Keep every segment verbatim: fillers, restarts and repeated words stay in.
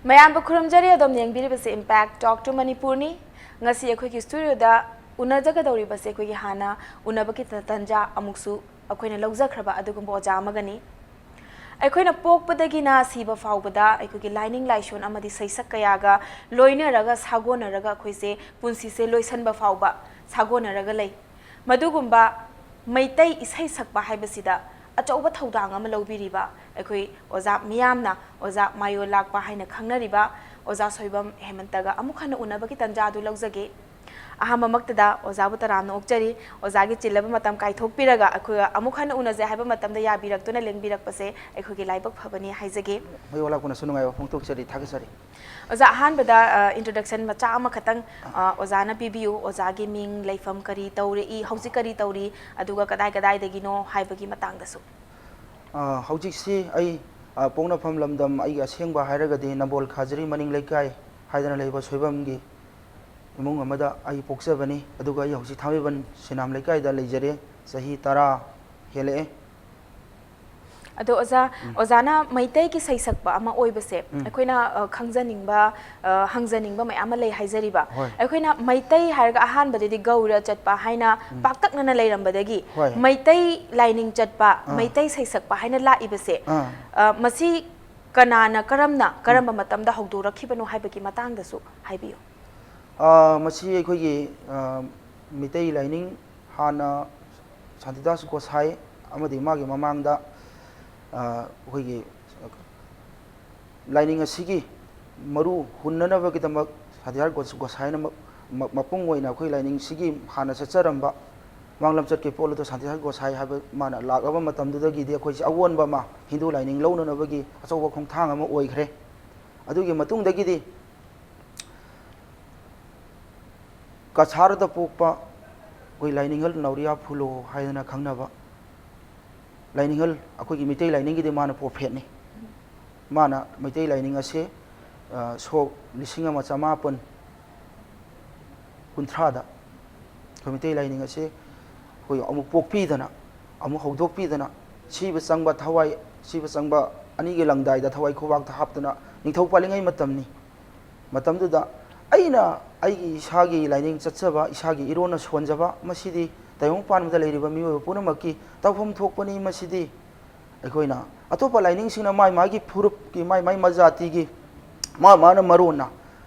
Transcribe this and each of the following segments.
ꯃꯌꯥꯝꯕꯨ ꯈꯨꯔꯨꯝꯖꯔꯤ꯫ ꯑꯗꯣꯝꯅ ꯌꯦꯡꯕꯤꯔꯤꯕꯁꯤ Impact Talk to ꯃꯅꯤꯄꯨꯔꯅꯤ꯫ ꯉꯁꯤ ꯑꯩꯈꯣꯏꯒꯤ ꯁ꯭ꯇꯨꯗꯤꯑꯣꯗ ꯎꯅꯖꯒꯗꯧꯔꯤꯕꯁꯦ ꯑꯩꯈꯣꯏꯒꯤ ꯍꯥꯟꯅ ꯎꯅꯕꯒꯤ ꯇ-, ꯇꯟꯖꯥ ꯑꯃꯨꯛꯁꯨ ꯑꯩꯈꯣꯏꯅ ꯂꯧꯖꯈ꯭ꯔꯕ ꯑꯗꯨꯒꯨꯝꯕ ꯑꯣꯖꯥ ꯑꯃꯒꯅꯤ꯫ ꯑꯩꯈꯣꯏꯅ ꯄꯣꯛꯄꯗꯒꯤꯅ ꯁꯤꯕ ꯐꯥꯎꯕꯗ ꯑꯩꯈꯣꯏꯒꯤ ꯂꯥꯏꯅꯤꯡ ꯂꯥꯏꯁꯣꯟ ꯑꯃꯗꯤ ꯁꯩꯁꯛ ꯀꯌꯥꯒ ꯂꯣꯏꯅꯔꯒ ꯁꯥꯒꯣꯟꯅꯔꯒ ꯑꯩꯈꯣꯏꯁꯦ ꯄꯨꯟꯁꯤꯁꯦ ꯂꯣꯏꯁꯟꯕ ꯐꯥꯎꯕ ꯁꯥꯒꯣꯟꯅꯔꯒ ꯂꯩ꯫ ꯃꯗꯨꯒꯨꯝꯕ ꯃꯩꯇꯩ ꯏꯁꯩ ꯁꯛꯄ ꯍꯥꯏꯕꯁꯤꯗ ꯑꯆꯧꯕ ꯊꯧꯗꯥꯡ ꯑꯃ ꯂꯧꯕꯤꯔꯤꯕ ꯑꯩꯈꯣꯏ ꯑꯣꯖꯥ ꯃꯤꯌꯥꯝꯅ ꯑꯣꯖꯥ ꯃꯥꯌꯣꯜ ꯂꯥꯛꯄ ꯍꯥꯏꯅ ꯈꯪꯅꯔꯤꯕ ꯑꯣꯖꯥ ꯁꯣꯏꯕꯝ ꯍꯦꯃꯟꯇꯒ ꯑꯃꯨꯛ ꯍꯟꯅ ꯎꯅꯕꯒꯤ ꯇꯟꯖꯥ ꯑꯗꯨ ꯂꯧꯖꯒꯦ꯫ ꯑꯍꯥꯟꯕꯃꯛꯇꯗ ꯑꯣꯖꯥꯕꯨ ꯇꯔꯥꯝꯅ ꯑꯣꯛꯆꯔꯤ꯫ ꯑꯣꯖꯥꯒꯤ ꯆꯤꯜꯂꯕ ꯃꯇꯝ ꯀꯥꯏꯊꯣꯛꯄꯤꯔꯒ ꯑꯩꯈꯣꯏ ꯑꯃꯨꯛ ꯍꯟꯅ ꯎꯅꯖꯦ ꯍꯥꯏꯕ ꯃꯇꯝꯗ ꯌꯥꯕꯤꯔꯛꯇꯨꯅ ꯂꯦꯡꯕꯤꯔꯛꯄꯁꯦ ꯑꯩꯈꯣꯏꯒꯤ ꯂꯥꯏꯕꯛ ꯐꯕꯅꯤ ꯍꯥꯏꯖꯒꯦ꯫ ꯃꯌꯣꯜ ꯂꯥꯛꯄꯅꯁꯨ ꯅꯨꯡꯉꯥꯏꯕ ꯐꯣꯡꯗꯣꯛꯆꯔꯤ, ꯊꯥꯒꯠꯆꯔꯤ꯫ ꯑꯣꯖꯥ, ꯑꯍꯥꯟꯕꯗ, ꯑ, introduction ꯃꯆꯥ ꯑꯃꯈꯛꯇꯪ, ꯑ, ꯑꯣꯖꯥꯅ ꯄꯤꯕꯤꯌꯨ꯫ ꯑꯣꯖꯥꯒꯤ ꯃꯤꯡ, ꯂꯩꯐꯝ, ꯀꯔꯤ ꯇꯧꯔꯛꯏ, ꯍꯧꯖꯤꯛ ꯀꯔꯤ ꯇꯧꯔꯤ, ꯑꯗꯨꯒ ꯀꯗꯥꯏ ꯀꯗꯥꯏꯗꯒꯤꯅꯣ ꯍꯥꯏꯕꯒꯤ ꯃꯇꯥꯡꯗꯁꯨ꯫ ꯑ, ꯍꯧꯖꯤꯛꯁꯤ ꯑꯩ, ꯑ, ꯄꯣꯛꯅꯐꯝ ꯂꯝꯗꯝ ꯑꯩꯒꯤ ꯑꯁꯦꯡꯕ ꯍꯥꯏꯔꯒꯗꯤ ꯅꯝꯕꯣꯜ ꯈꯥꯖꯔꯤ ꯃꯅꯤꯡ ꯂꯩꯀꯥꯏ ꯍꯥꯏꯗꯅ ꯂꯩꯕ ꯁꯣꯏꯕꯝꯒꯤ ꯏꯃꯨꯡ ꯑꯃꯗ ꯑꯩ ꯄꯣꯛꯆꯕꯅꯤ꯫ ꯑꯗꯨꯒ ꯑꯩ ꯍꯧꯖꯤꯛ ꯊꯥꯡꯃꯩꯕꯟ ꯁꯤꯅꯥꯝ ꯂꯩꯀꯥꯏꯗ ꯂꯩꯖꯔꯦ꯫ ꯆꯍꯤ ꯇꯔꯥ ꯍꯦꯜꯂꯛꯑꯦ꯫ ꯑꯗꯣ ꯑꯣꯖꯥ, ꯎꯝ꯫ ꯑꯣꯖꯥꯅ ꯃꯩꯇꯩꯒꯤ ꯁꯩꯁꯛꯄ ꯑꯃ ꯑꯣꯏꯕꯁꯦ, ꯎꯝ꯫ ꯑꯩꯈꯣꯏꯅ, ꯑ, ꯈꯪꯖꯅꯤꯡꯕ, ꯑ, ꯍꯪꯖꯅꯤꯡꯕ ꯃꯌꯥꯝ ꯑꯃ ꯂꯩ ꯍꯥꯏꯖꯔꯤꯕ꯫ ꯍꯣꯏ꯫ ꯑꯩꯈꯣꯏꯅ ꯃꯩꯇꯩ ꯍꯥꯏꯔꯒ ꯑꯍꯥꯟꯕꯗꯗꯤ ꯒꯧꯔ ꯆꯠꯄ ꯍꯥꯏꯅ ꯎꯝ꯫ ꯄꯥꯛꯇꯛꯅꯅ ꯂꯩꯔꯝꯕꯗꯒꯤ ꯍꯣꯏ꯫ ꯃꯩꯇꯩ ꯂꯥꯏꯅꯤꯡ ꯆꯠꯄ, ꯑꯥ꯫ ꯃꯩꯇꯩ ꯁꯩꯁꯛꯄ ꯍꯥꯏꯅ ꯂꯥꯛꯏꯕꯁꯦ, ꯑꯥ꯫ ꯑ, ꯃꯁꯤ ꯀꯅꯥꯅ, ꯀꯔꯝꯅ, ꯎꯝ꯫ ꯀꯔꯝꯕ ꯃꯇꯝꯗ ꯍꯧꯗꯣꯔꯛꯈꯤꯕꯅꯣ ꯍꯥꯏꯕꯒꯤ ꯃꯇꯥꯡꯗꯁꯨ ꯍꯥꯏꯕꯤꯌꯨ꯫ ꯑ, ꯃꯁꯤ ꯑꯩꯈꯣꯏꯒꯤ, ꯑ, ꯃꯤꯇꯩ ꯂꯥꯏꯅꯤꯡ ꯍꯥꯟꯅ ꯁꯥꯟꯇꯤꯗꯥꯁ ꯒꯣꯁꯥꯏ ꯑꯃꯗꯤ ꯃꯥꯒꯤ ꯃꯃꯥꯡꯗ, ꯑ, ꯑꯩꯈꯣꯏꯒꯤ ꯂꯥꯏꯅꯤꯡ ꯑꯁꯤꯒꯤ ꯃꯔꯨ ꯍꯨꯟꯅꯅꯕꯒꯤꯗꯃꯛ ꯁꯥꯟꯇꯤꯗꯥꯁ ꯒꯣꯁ-, ꯒꯣꯁꯥꯏꯅ ꯃ-, ꯃ-, ꯃꯄꯨꯡ ꯑꯣꯏꯅ ꯑꯩꯈꯣꯏ ꯂꯥꯏꯅꯤꯡꯁꯤꯒꯤ ꯍꯥꯟꯅ ꯆꯠꯆꯔꯝꯕ ꯃꯥꯡꯂꯝ ꯆꯠꯀꯤ ꯄꯣꯠ ꯑꯗꯣ ꯁꯥꯟꯇꯤꯗꯥꯁ ꯒꯣꯁꯥꯏ ꯍꯥꯏꯕ ꯃꯥꯅ ꯂꯥꯛꯂꯕ ꯃꯇꯝꯗꯨꯗꯒꯤꯗꯤ ꯑꯩꯈꯣꯏꯁꯦ ꯑꯑꯣꯟꯕ ꯑꯃ ꯍꯤꯟꯗꯨ ꯂꯥꯏꯅꯤꯡ ꯂꯧꯅꯅꯕꯒꯤ ꯑꯆꯧꯕ ꯈꯣꯡꯊꯥꯡ ꯑꯃ ꯑꯣꯏꯈ꯭ꯔꯦ꯫ ꯑꯗꯨꯒꯤ ꯃꯇꯨꯡꯗꯒꯤꯗꯤ ꯀꯁꯥꯔꯗ ꯄꯣꯛꯄ ꯑꯩꯈꯣꯏ ꯂꯥꯏꯅꯤꯡꯍꯜ ꯅꯥꯎꯔꯤꯌꯥ ꯐꯨꯂꯣ ꯍꯥꯏꯗꯅ ꯈꯪꯅꯕ ꯂꯥꯏꯅꯤꯡꯍꯜ, ꯑꯩꯈꯣꯏꯒꯤ ꯃꯤꯇꯩ ꯂꯥꯏꯅꯤꯡꯒꯤꯗꯤ ꯃꯥꯅ ꯄ꯭ꯔꯣꯐꯦꯠꯅꯤ꯫ ꯃꯥꯅ ꯃꯩꯇꯩ ꯂꯥꯏꯅꯤꯡ ꯑꯁꯦ, ꯑ, ꯁꯣꯛ ꯂꯤꯁꯤꯡ ꯑꯃ ꯆꯃꯥꯄꯟ ꯀꯨꯟꯊ꯭ꯔꯥꯗ ꯑꯩꯈꯣꯏ ꯃꯤꯇꯩ ꯂꯥꯏꯅꯤꯡ ꯑꯁꯦ ꯑꯩꯈꯣꯏ ꯑꯃꯨꯛ ꯄꯣꯛꯄꯤꯗꯅ, ꯑꯃꯨꯛ ꯍꯧꯗꯣꯛꯄꯤꯗꯅ, ꯁꯤꯕ ꯆꯪꯕ ꯊꯋꯥꯏ, ꯁꯤꯕ ꯆꯪꯕ ꯑꯅꯤꯒꯤ ꯂꯪꯗꯥꯏꯗ ꯊꯋꯥꯏ ꯈꯨꯕꯥꯛꯇ ꯍꯥꯞꯇꯨꯅ ꯅꯤꯡꯊꯧ ꯄꯥꯜꯂꯤꯉꯩ ꯃꯇꯝꯅꯤ꯫ ꯃꯇꯝꯗꯨꯗ ꯑꯩꯅ ꯑꯩꯒꯤ ꯏꯁꯥꯒꯤ ꯂꯥꯏꯅꯤꯡ ꯆꯠꯆꯕ, ꯏꯁꯥꯒꯤ ꯏꯔꯣꯟꯅ ꯁꯣꯟꯖꯕ, ꯃꯁꯤꯗꯤ ꯇꯥꯏꯕꯪ ꯄꯥꯟꯕꯗ ꯂꯩꯔꯤꯕ ꯃꯤꯑꯣꯏꯕ ꯄꯨꯝꯅꯃꯛꯀꯤ ꯇꯧꯐꯝ ꯊꯣꯛꯄꯅꯤ꯫ ꯃꯁꯤꯗꯤ ꯑꯩꯈꯣꯏꯅ ꯑꯇꯣꯞꯄ ꯂꯥꯏꯅꯤꯡꯁꯤꯡꯅ ꯃꯥꯏ ꯃꯥꯒꯤ ꯐꯨꯔꯨꯞꯀꯤ, ꯃꯥꯏ ꯃꯥꯏ ꯃꯖꯥꯇꯤꯒꯤ, ꯃꯥ ꯃꯥꯅ ꯃꯔꯣꯟꯅ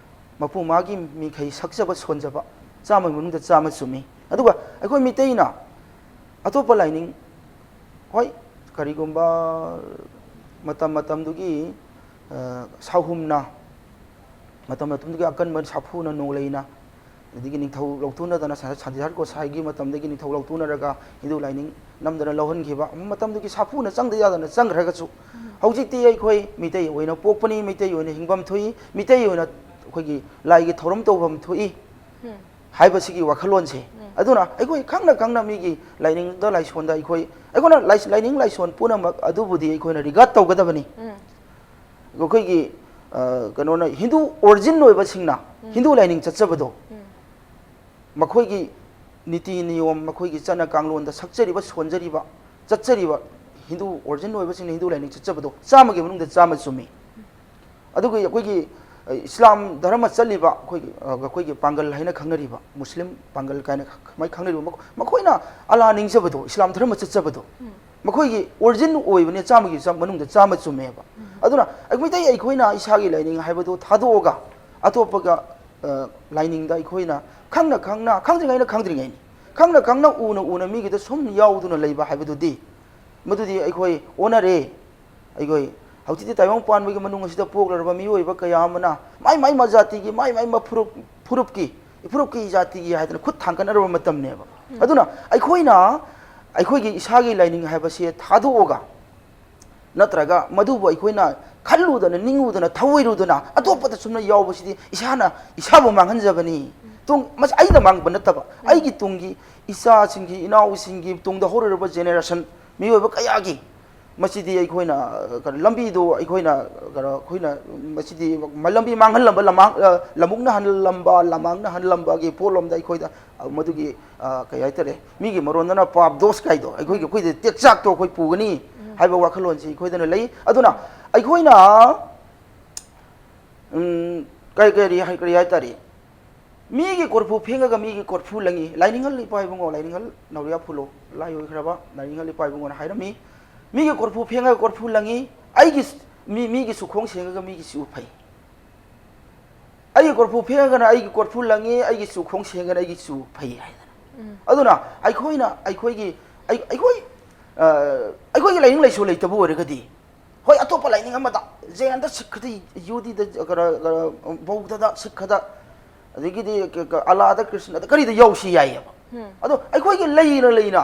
ꯃꯄꯨ ꯃꯥꯒꯤ ꯃꯤꯈꯩ ꯁꯛꯆꯕ ꯁꯣꯟꯖꯕ ꯆꯥꯝꯃꯒꯤ ꯃꯅꯨꯡꯗ ꯆꯥꯝꯃ ꯆꯨꯝꯃꯤ꯫ ꯑꯗꯨꯒ ꯑꯩꯈꯣꯏ ꯃꯤꯇꯩꯅ ꯑꯇꯣꯞꯄ ꯂꯥꯏꯅꯤꯡ, ꯍꯣꯏ, ꯀꯔꯤꯒꯨꯝꯕ ꯃꯇꯝ ꯃꯇꯝꯗꯨꯒꯤ, ꯑ, ꯁꯥꯍꯨꯝꯅ, ꯃꯇꯝ ꯃꯇꯝꯗꯨꯒꯤ ꯑꯀꯟꯕ ꯁꯥꯐꯨꯅ, ꯅꯣꯡꯂꯩꯅ, ꯑꯗꯒꯤ ꯅꯤꯡꯊꯧ ꯂꯧꯇꯨꯅꯗꯅ ꯁ-, ꯁꯟꯇꯤꯗꯥꯁ ꯒꯣꯁꯥꯏꯒꯤ ꯃꯇꯝꯗꯒꯤ ꯅꯤꯡꯊꯧ ꯂꯧꯇꯨꯅꯔꯒ ꯍꯤꯟꯗꯨ ꯂꯥꯏꯅꯤꯡ ꯅꯝꯗꯅ ꯂꯧꯍꯟꯈꯤꯕ, ꯃꯇꯝꯗꯨꯒꯤ ꯁꯥꯐꯨꯅ ꯆꯪꯗ ꯌꯥꯗꯅ ꯆꯪꯈ꯭ꯔꯒꯁꯨ, ꯍꯧꯖꯤꯛꯇꯤ ꯑꯩꯈꯣꯏ ꯃꯤꯇꯩ ꯑꯣꯏꯅ ꯄꯣꯛꯄꯅꯤ, ꯃꯤꯇꯩ ꯑꯣꯏꯅ ꯍꯤꯡꯐꯝ ꯊꯣꯛꯏ, ꯃꯤꯇꯩ ꯑꯣꯏꯅ ꯑꯩꯈꯣꯏꯒꯤ ꯂꯥꯏꯒꯤ ꯊꯧꯔꯝ ꯇꯧꯐꯝ ꯊꯣꯛꯏ ꯍꯥꯏꯕꯁꯤꯒꯤ ꯋꯥꯈꯜꯂꯣꯟꯁꯦ꯫ ꯑꯗꯨꯅ ꯑꯩꯈꯣꯏ ꯈꯪꯅ ꯈꯪꯅ ꯃꯤꯒꯤ ꯂꯥꯏꯅꯤꯡꯗ ꯂꯥꯏꯁꯣꯟꯗ ꯑꯩꯈꯣꯏ, ꯑꯩꯈꯣꯏꯅ ꯂꯥꯏ-, ꯂꯥꯏꯅꯤꯡ ꯂꯥꯏꯁꯣꯟ ꯄꯨꯝꯅꯃꯛ ꯑꯗꯨꯕꯨꯗꯤ ꯑꯩꯈꯣꯏꯅ regard ꯇꯧꯒꯗꯕꯅꯤ꯫ ꯑꯩꯈꯣꯏꯒꯤ, ꯑ, ꯀꯩꯅꯣꯅ, ꯍꯤꯟꯗꯨ origin ꯑꯣꯏꯕꯁꯤꯡꯅ ꯍꯤꯟꯗꯨ ꯂꯥꯏꯅꯤꯡ ꯆꯠꯆꯕꯗꯣ, ꯃꯈꯣꯏꯒꯤ ꯅꯤꯇꯤ ꯅꯤꯌꯣꯝ, ꯃꯈꯣꯏꯒꯤ ꯆꯠꯅ ꯀꯥꯡꯂꯣꯟꯗ ꯁꯛꯆꯔꯤꯕ, ꯁꯣꯟꯖꯔꯤꯕ, ꯆꯠꯆꯔꯤꯕ, ꯍꯤꯟꯗꯨ origin ꯑꯣꯏꯕꯁꯤꯡꯅ ꯍꯤꯟꯗꯨ ꯂꯥꯏꯅꯤꯡ ꯆꯠꯆꯕꯗꯣ ꯆꯥꯝꯃꯒꯤ ꯃꯅꯨꯡꯗ ꯆꯥꯝꯃ ꯆꯨꯝꯃꯤ꯫ ꯑꯗꯨꯒ ꯑꯩꯈꯣꯏꯒꯤ, ꯑ, ꯏꯁꯂꯥꯝ ꯙꯔꯃ ꯆꯠꯂꯤꯕ ꯑꯩꯈꯣꯏꯒꯤ, ꯑ, ꯑꯩꯈꯣꯏꯒꯤ ꯄꯥꯡꯒꯜ ꯍꯥꯏꯅ ꯈꯪꯅꯔꯤꯕ, ꯃꯨꯁꯂꯤꯝ ꯄꯥꯡꯒꯜ ꯀꯥꯏꯅ ꯈ-, ꯈꯃꯥꯏ ꯈꯪꯅꯔꯤꯕ, ꯃꯈꯣ-, ꯃꯈꯣꯏꯅ ꯑꯜꯂꯥ ꯅꯤꯡꯖꯕꯗꯣ, ꯏꯁꯂꯥꯝ ꯙꯔꯃ ꯆꯠꯆꯕꯗꯣ, ꯃꯈꯣꯏꯒꯤ origin ꯑꯣꯏꯕꯅꯦ, ꯆꯥꯝꯃꯒꯤ ꯆꯥꯝ-, ꯃꯅꯨꯡꯗ ꯆꯥꯝꯃ ꯆꯨꯝꯃꯦꯕ꯫ ꯑꯗꯨꯅ ꯑꯩ-, ꯃꯩꯇꯩ ꯑꯩꯈꯣꯏꯅ ꯏꯁꯥꯒꯤ ꯂꯥꯏꯅꯤꯡ ꯍꯥꯏꯕꯗꯨ ꯊꯥꯗꯣꯛꯑꯒ ꯑꯇꯣꯞꯄꯒ, ꯑ, ꯂꯥꯏꯅꯤꯡꯗ ꯑꯩꯈꯣꯏꯅ ꯈꯪꯅ ꯈꯪꯅ, ꯈꯪꯗ꯭ꯔꯤꯉꯩꯅ ꯈꯪꯗ꯭ꯔꯤꯉꯩꯅꯤ, ꯈꯪꯅ ꯈꯪꯅ, ꯎꯅ ꯎꯅ ꯃꯤꯒꯤꯗ ꯁꯨꯝ ꯌꯥꯎꯗꯨꯅ ꯂꯩꯕ ꯍꯥꯏꯕꯗꯨꯗꯤ, ꯃꯗꯨꯗꯤ ꯑꯩꯈꯣꯏ ꯑꯣꯟꯅꯔꯦ꯫ ꯑꯩꯈꯣꯏ ꯍꯧꯖꯤꯛꯇꯤ ꯇꯥꯏꯕꯪ ꯄꯥꯟꯕꯒꯤ ꯃꯅꯨꯡ ꯑꯁꯤꯗ ꯄꯣꯛꯂꯔꯕ ꯃꯤꯑꯣꯏꯕ ꯀꯌꯥ ꯑꯃꯅ ꯃꯥꯏ ꯃꯥꯏ ꯃꯖꯥꯇꯤꯒꯤ, ꯃꯥꯏ ꯃꯥꯏ ꯃꯐꯨꯔꯨꯞ-, ꯐꯨꯔꯨꯞꯀꯤ, ꯏꯐꯨꯔꯨꯞꯀꯤ ꯖꯥꯇꯤꯒꯤ ꯍꯥꯏꯗꯅ ꯈꯨꯠ ꯊꯥꯡꯒꯠꯅꯔꯕ ꯃꯇꯝꯅꯦꯕ꯫ ꯑꯗꯨꯅ ꯑꯩꯈꯣꯏꯅ ꯑꯩꯈꯣꯏꯒꯤ ꯏꯁꯥꯒꯤ ꯂꯥꯏꯅꯤꯡ ꯍꯥꯏꯕꯁꯦ ꯊꯥꯗꯣꯛꯑꯒ, ꯅꯠꯇ꯭ꯔꯒ ꯃꯗꯨꯕꯨ ꯑꯩꯈꯣꯏꯅ ꯈꯜꯂꯨꯗꯅ, ꯅꯤꯡꯉꯨꯗꯅ, ꯊꯧꯑꯣꯏꯔꯨꯗꯅ ꯑꯇꯣꯞꯄꯗ ꯁꯨꯝꯅ ꯌꯥꯎꯕꯁꯤꯗꯤ ꯏꯁꯥꯅ ꯏꯁꯥꯕꯨ ꯃꯥꯡꯍꯟꯖꯕꯅꯤ꯫ ꯇꯨꯡ-, ꯃꯁꯤ ꯑꯩꯅ ꯃꯥꯡꯕ ꯅꯠꯇꯕ, ꯑꯩꯒꯤ ꯇꯨꯡꯒꯤ ꯏꯆꯥꯁꯤꯡꯒꯤ, ꯏꯅꯥꯎꯁꯤꯡꯒꯤ ꯇꯨꯡꯗ ꯍꯧꯔꯛꯂꯤꯕ generation, ꯃꯤꯑꯣꯏꯕ ꯀꯌꯥꯒꯤ ꯃꯁꯤꯗꯤ ꯑꯩꯈꯣꯏꯅ, ꯑ, ꯀꯩꯅꯣ, ꯂꯝꯕꯤꯗꯣ ꯑꯩꯈꯣꯏꯅ, ꯀꯩꯅꯣ, ꯑꯩꯈꯣꯏꯅ ꯃꯁꯤꯗꯤ ꯃ-, ꯂꯝꯕꯤ ꯃꯥꯡꯍꯜꯂꯝꯕ, ꯂꯃꯥꯡ-, ꯑ, ꯂꯃꯨꯛꯅ ꯍꯜꯂꯝꯕ, ꯂꯃꯥꯡꯅ ꯍꯜꯂꯝꯕꯒꯤ ꯄꯣꯠꯂꯣꯝꯗ ꯑꯩꯈꯣꯏꯗ, ꯑ, ꯃꯗꯨꯒꯤ, ꯑ, ꯀꯩ ꯍꯥꯏꯇꯥꯔꯦ, ꯃꯤꯒꯤ ꯃꯔꯣꯟꯗꯅ ꯄꯥꯞ ꯗꯣꯁ ꯀꯥꯏꯗꯣ, ꯑꯩꯈꯣꯏꯒꯤ, ꯑꯩꯈꯣꯏꯗ ꯇꯦꯛꯆꯥꯛꯇꯣ ꯑꯩꯈꯣꯏ ꯄꯨꯒꯅꯤ ꯍꯥꯏꯕ ꯋꯥꯈꯜꯂꯣꯟꯁꯤ ꯑꯩꯈꯣꯏꯗꯅ ꯂꯩ꯫ ꯑꯗꯨꯅ ꯑꯩꯈꯣꯏꯅ ꯎꯝ, ꯀꯔꯤ ꯀꯔꯤ ꯍꯥꯏ- ꯀꯔꯤ ꯍꯥꯏꯇꯥꯔꯦ? "ꯃꯤꯒꯤ ꯀꯣꯔꯐꯨ ꯐꯦꯡꯉꯒ ꯃꯤꯒꯤ ꯀꯣꯔꯐꯨ ꯂꯪꯉꯤ"꯫ ꯂꯥꯏꯅꯤꯡꯍꯜ ꯏꯄꯥ ꯏꯕꯨꯡꯉꯣ, ꯂꯥꯏꯅꯤꯡꯍꯜ ꯅꯥꯎꯔꯤꯌꯥ ꯐꯨꯂꯣ, ꯂꯥꯏ ꯑꯣꯏꯈ꯭ꯔꯕ ꯂꯥꯏꯅꯤꯡꯍꯜ ꯏꯄꯥ ꯏꯕꯨꯡꯉꯣꯅ ꯍꯥꯏꯔꯝꯃꯤ, "ꯃꯤꯒꯤ ꯀꯣꯔꯐꯨ ꯐꯦꯡꯉꯒ ꯀꯣꯔꯐꯨ ꯂꯪꯉꯤ, ꯑꯩꯒꯤ ꯃꯤ ꯃꯤꯒꯤ ꯆꯨꯈꯣꯡ ꯁꯦꯡꯉꯒ ꯃꯤꯒꯤ ꯆꯨ ꯐꯩ"꯫ "ꯑꯩꯒꯤ ꯀꯣꯔꯐꯨ ꯐꯦꯡꯉꯒꯅ ꯑꯩꯒꯤ ꯀꯣꯔꯐꯨ ꯂꯪꯉꯤ, ꯑꯩꯒꯤ ꯆꯨꯈꯣꯡ ꯁꯦꯡꯉꯒꯅ ꯑꯩꯒꯤ ꯆꯨ ꯐꯩ" ꯍꯥꯏꯗꯅ꯫ ꯎꯝ꯫ ꯑꯗꯨꯅ ꯑꯩꯈꯣꯏꯅ ꯑꯩꯈꯣꯏꯒꯤ ꯑꯩ- ꯑꯩꯈꯣꯏ ꯑ, ꯑꯩꯈꯣꯏꯒꯤ ꯂꯥꯏꯅꯤꯡ ꯂꯥꯏꯁꯣꯟ ꯂꯩꯇꯕ ꯑꯣꯏꯔꯒꯗꯤ, ꯍꯣꯏ, ꯑꯇꯣꯞꯄ ꯂꯥꯏꯅꯤꯡ ꯑꯃꯗ, ꯖꯩꯅꯗ, ꯁꯤꯈꯗ, ꯌꯨꯗꯤꯗ, ꯀꯔ- ꯀꯔ- ꯕꯧꯙꯗ, ꯁꯤꯈꯗ, ꯑꯗꯒꯤꯗꯤ ꯀ- ꯀ- ꯑꯂꯥꯗ, ꯀ꯭ꯔꯤꯁꯅꯗ, ꯀꯔꯤꯗ ꯌꯥꯎꯁꯤ ꯌꯥꯏꯌꯦꯕ꯫ ꯎꯝ꯫ ꯑꯗꯣ ꯑꯩꯈꯣꯏꯒꯤ ꯂꯩꯅ ꯂꯩꯅ